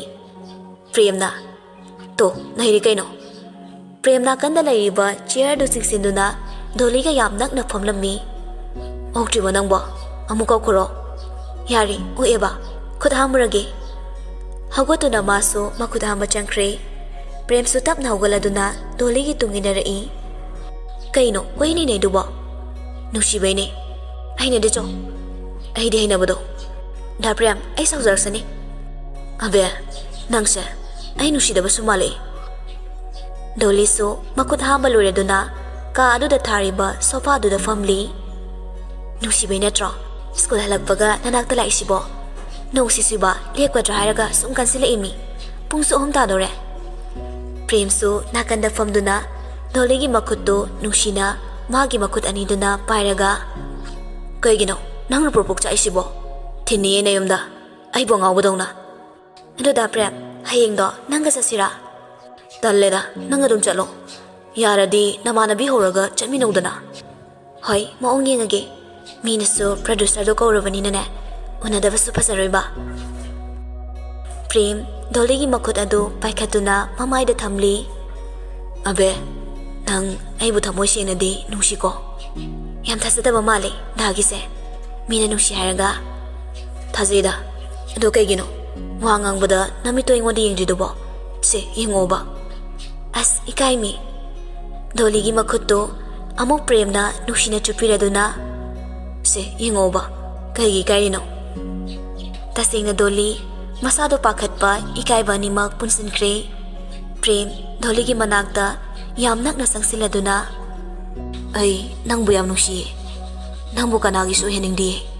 ꯄ꯭ꯔꯦꯝꯅ, "ꯇꯣ, ꯅꯩꯔꯦ ꯀꯩꯅꯣ꯫" ꯄ꯭ꯔꯦꯝ ꯅꯥꯀꯟꯗ ꯂꯩꯔꯤꯕ ꯆꯤꯌꯔꯗꯨ ꯆꯤꯡꯁꯤꯟꯗꯨꯅ ꯗꯣꯂꯤꯒ ꯌꯥꯝ ꯅꯛꯅ ꯐꯝꯂꯝꯃꯤ꯫ ꯑꯣꯛꯇ꯭ꯔꯤꯕꯣ ꯅꯪꯕꯣ? ꯑꯃꯨꯛ ꯀꯧꯈ꯭ꯔꯣ꯫ ꯌꯥꯔꯦ, ꯑꯣꯛꯑꯦꯕ꯫ ꯈꯨꯠ ꯍꯥꯝꯃꯨꯔꯒꯦ꯫ ꯍꯧꯒꯠꯇꯨꯅ ꯃꯥꯁꯨ ꯃꯈꯨꯠ ꯍꯥꯝꯕ ꯆꯪꯈ꯭ꯔꯦ꯫ ꯄ꯭ꯔꯦꯝꯁꯨ ꯇꯞꯅ ꯍꯧꯒꯠꯂꯗꯨꯅ ꯗꯣꯂꯤꯒꯤ ꯇꯨꯡ ꯏꯟꯅꯔꯛꯏ꯫ ꯀꯩꯅꯣ ꯀꯣꯏꯅꯤꯅꯦ ꯑꯗꯨꯕꯣ? ꯅꯨꯡꯁꯤꯕꯩꯅꯦ꯫ ꯍꯩꯅꯗꯦ ꯆꯣ꯫ ꯑꯩꯗꯤ ꯍꯩꯅꯕꯗꯣ꯫ ꯗꯥ ꯄ꯭ꯔꯦꯝ, ꯑꯩ ꯁꯥꯎꯖꯔꯛꯁꯅꯤ꯫ ꯑꯕꯦ, ꯅꯪꯁꯦ ꯑꯩ ꯅꯨꯡꯁꯤꯗꯕꯁꯨ ꯃꯥꯜꯂꯛꯏ꯫ ꯗꯣꯂꯤꯁꯨ ꯃꯈꯨꯠ ꯍꯥꯝꯕ ꯂꯣꯏꯔꯗꯨꯅ ꯀꯥ ꯑꯗꯨꯗ ꯊꯥꯔꯤꯕ ꯁꯣꯐꯥꯗꯨꯗ ꯐꯝꯂꯤ꯫ ꯅꯨꯡꯁꯤꯕꯩ ꯅꯠꯇ꯭ꯔꯣ ꯁ꯭ꯀꯨꯜ ꯍꯜꯂꯛꯄꯒ ꯅꯅꯥꯛꯇ ꯂꯥꯛꯏꯁꯤꯕꯣ? ꯅꯣꯡꯁꯤꯁꯨꯕ ꯂꯦꯞꯀꯗ꯭ꯔꯥ ꯍꯥꯏꯔꯒ ꯁꯨꯝ ꯀꯟꯁꯤꯜꯂꯛꯏꯃꯤ꯫ ꯄꯨꯡꯁꯨ ꯑꯍꯨꯝ ꯇꯥꯗꯧꯔꯦ꯫ ꯄ꯭ꯔꯦꯝꯁꯨ ꯅꯥꯀꯟꯗ ꯐꯝꯗꯨꯅ ꯗꯣꯂꯤꯒꯤ ꯃꯈꯨꯠꯇꯨ ꯅꯨꯡꯁꯤꯅ ꯃꯥꯒꯤ ꯃꯈꯨꯠ ꯑꯅꯤꯗꯨꯅ ꯄꯥꯏꯔꯒ, "ꯀꯩꯒꯤꯅꯣ ꯅꯪꯅ ꯄ꯭ꯔꯣꯄꯣꯛ ꯆꯥꯛꯏꯁꯤꯕꯣ? ꯊꯤꯟꯅꯤꯌꯦ ꯅꯌꯨꯝꯗ, ꯑꯩꯕꯨ ꯑꯉꯥꯎꯕꯗꯧꯅ꯫ ꯑꯗꯨꯗ ꯄ꯭ꯔꯦꯝ, ꯍꯌꯦꯡꯗꯣ ꯅꯪꯒ ꯆꯠꯁꯤꯔꯥ?" "ꯇꯜꯂꯦꯗ, ꯅꯪ ꯑꯗꯨꯝ ꯆꯠꯂꯣ꯫ ꯌꯥꯔꯗꯤ ꯅꯃꯥꯟꯅꯕꯤ ꯍꯧꯔꯒ ꯆꯠꯃꯤꯟꯅꯧꯗꯅ꯫" "ꯍꯣꯏ, ꯃꯑꯣꯡ ꯌꯦꯡꯉꯒꯦ꯫ ꯃꯤꯅꯁꯨ ꯄ꯭ꯔꯣꯗ꯭ꯌꯨꯁꯔꯗꯣ ꯀꯧꯔꯕꯅꯤꯅꯅꯦ, ꯎꯅꯗꯕꯁꯨ ꯐꯖꯔꯣꯏꯕ꯫" ꯄ꯭ꯔꯦꯝ ꯗꯣꯂꯤꯒꯤ ꯃꯈꯨꯠ ꯑꯗꯨ ꯄꯥꯏꯈꯠꯇꯨꯅ ꯃꯃꯥꯏꯗ ꯊꯝꯂꯤ꯫ "ꯑꯕꯦ, ꯅꯪ ꯑꯩꯕꯨ ꯊꯃꯣꯏ ꯁꯦꯡꯅꯗꯤ ꯅꯨꯡꯁꯤꯀꯣ?" "ꯌꯥꯝ ꯊꯥꯖꯗꯕ ꯃꯥꯜꯂꯦ ꯗꯥꯒꯤꯁꯦ꯫ ꯃꯤꯅ ꯅꯨꯡꯁꯤ ꯍꯥꯏꯔꯒ?" "ꯊꯥꯖꯩꯗ꯫ ꯑꯗꯣ ꯀꯩꯒꯤꯅꯣ ꯋꯥ ꯉꯥꯡꯕꯗ ꯅꯃꯤꯠꯇꯣ ꯑꯩꯉꯣꯟꯗ ꯌꯦꯡꯗ꯭ꯔꯤꯗꯨꯕꯣ? ꯁꯦ, ꯌꯦꯡꯉꯣꯕ꯫" "ꯑꯁ, ꯏꯀꯥꯏꯃꯤ꯫" ꯗꯣꯂꯤꯒꯤ ꯃꯈꯨꯠꯇꯨ ꯑꯃꯨꯛ ꯄ꯭ꯔꯦꯝꯅ ꯅꯨꯡꯁꯤꯅ ꯆꯨꯞꯄꯤꯔꯗꯨꯅ, "ꯁꯦ, ꯌꯦꯡꯉꯣꯕ, ꯀꯩꯒꯤ ꯏꯀꯥꯏꯔꯤꯅꯣ?" ꯇꯁꯦꯡꯅ ꯗꯣꯂꯤ, ꯃꯁꯥꯗꯣ ꯄꯥꯈꯠꯄ, ꯏꯀꯥꯏꯕ ꯑꯅꯤꯃꯛ ꯄꯨꯟꯁꯤꯟꯈ꯭ꯔꯦ꯫ ꯄ꯭ꯔꯦꯝ ꯗꯣꯂꯤꯒꯤ ꯃꯅꯥꯛꯇ ꯌꯥꯝ ꯅꯛꯅ ꯆꯪꯁꯤꯜꯂꯗꯨꯅ, "ꯑꯩ ꯅꯪꯕꯨ ꯌꯥꯝ ꯅꯨꯡꯁꯤꯌꯦ꯫ ꯅꯪꯕꯨ ꯀꯅꯥꯒꯤꯁꯨ ꯑꯣꯏꯍꯟꯅꯤꯡꯗꯤꯌꯦ꯫"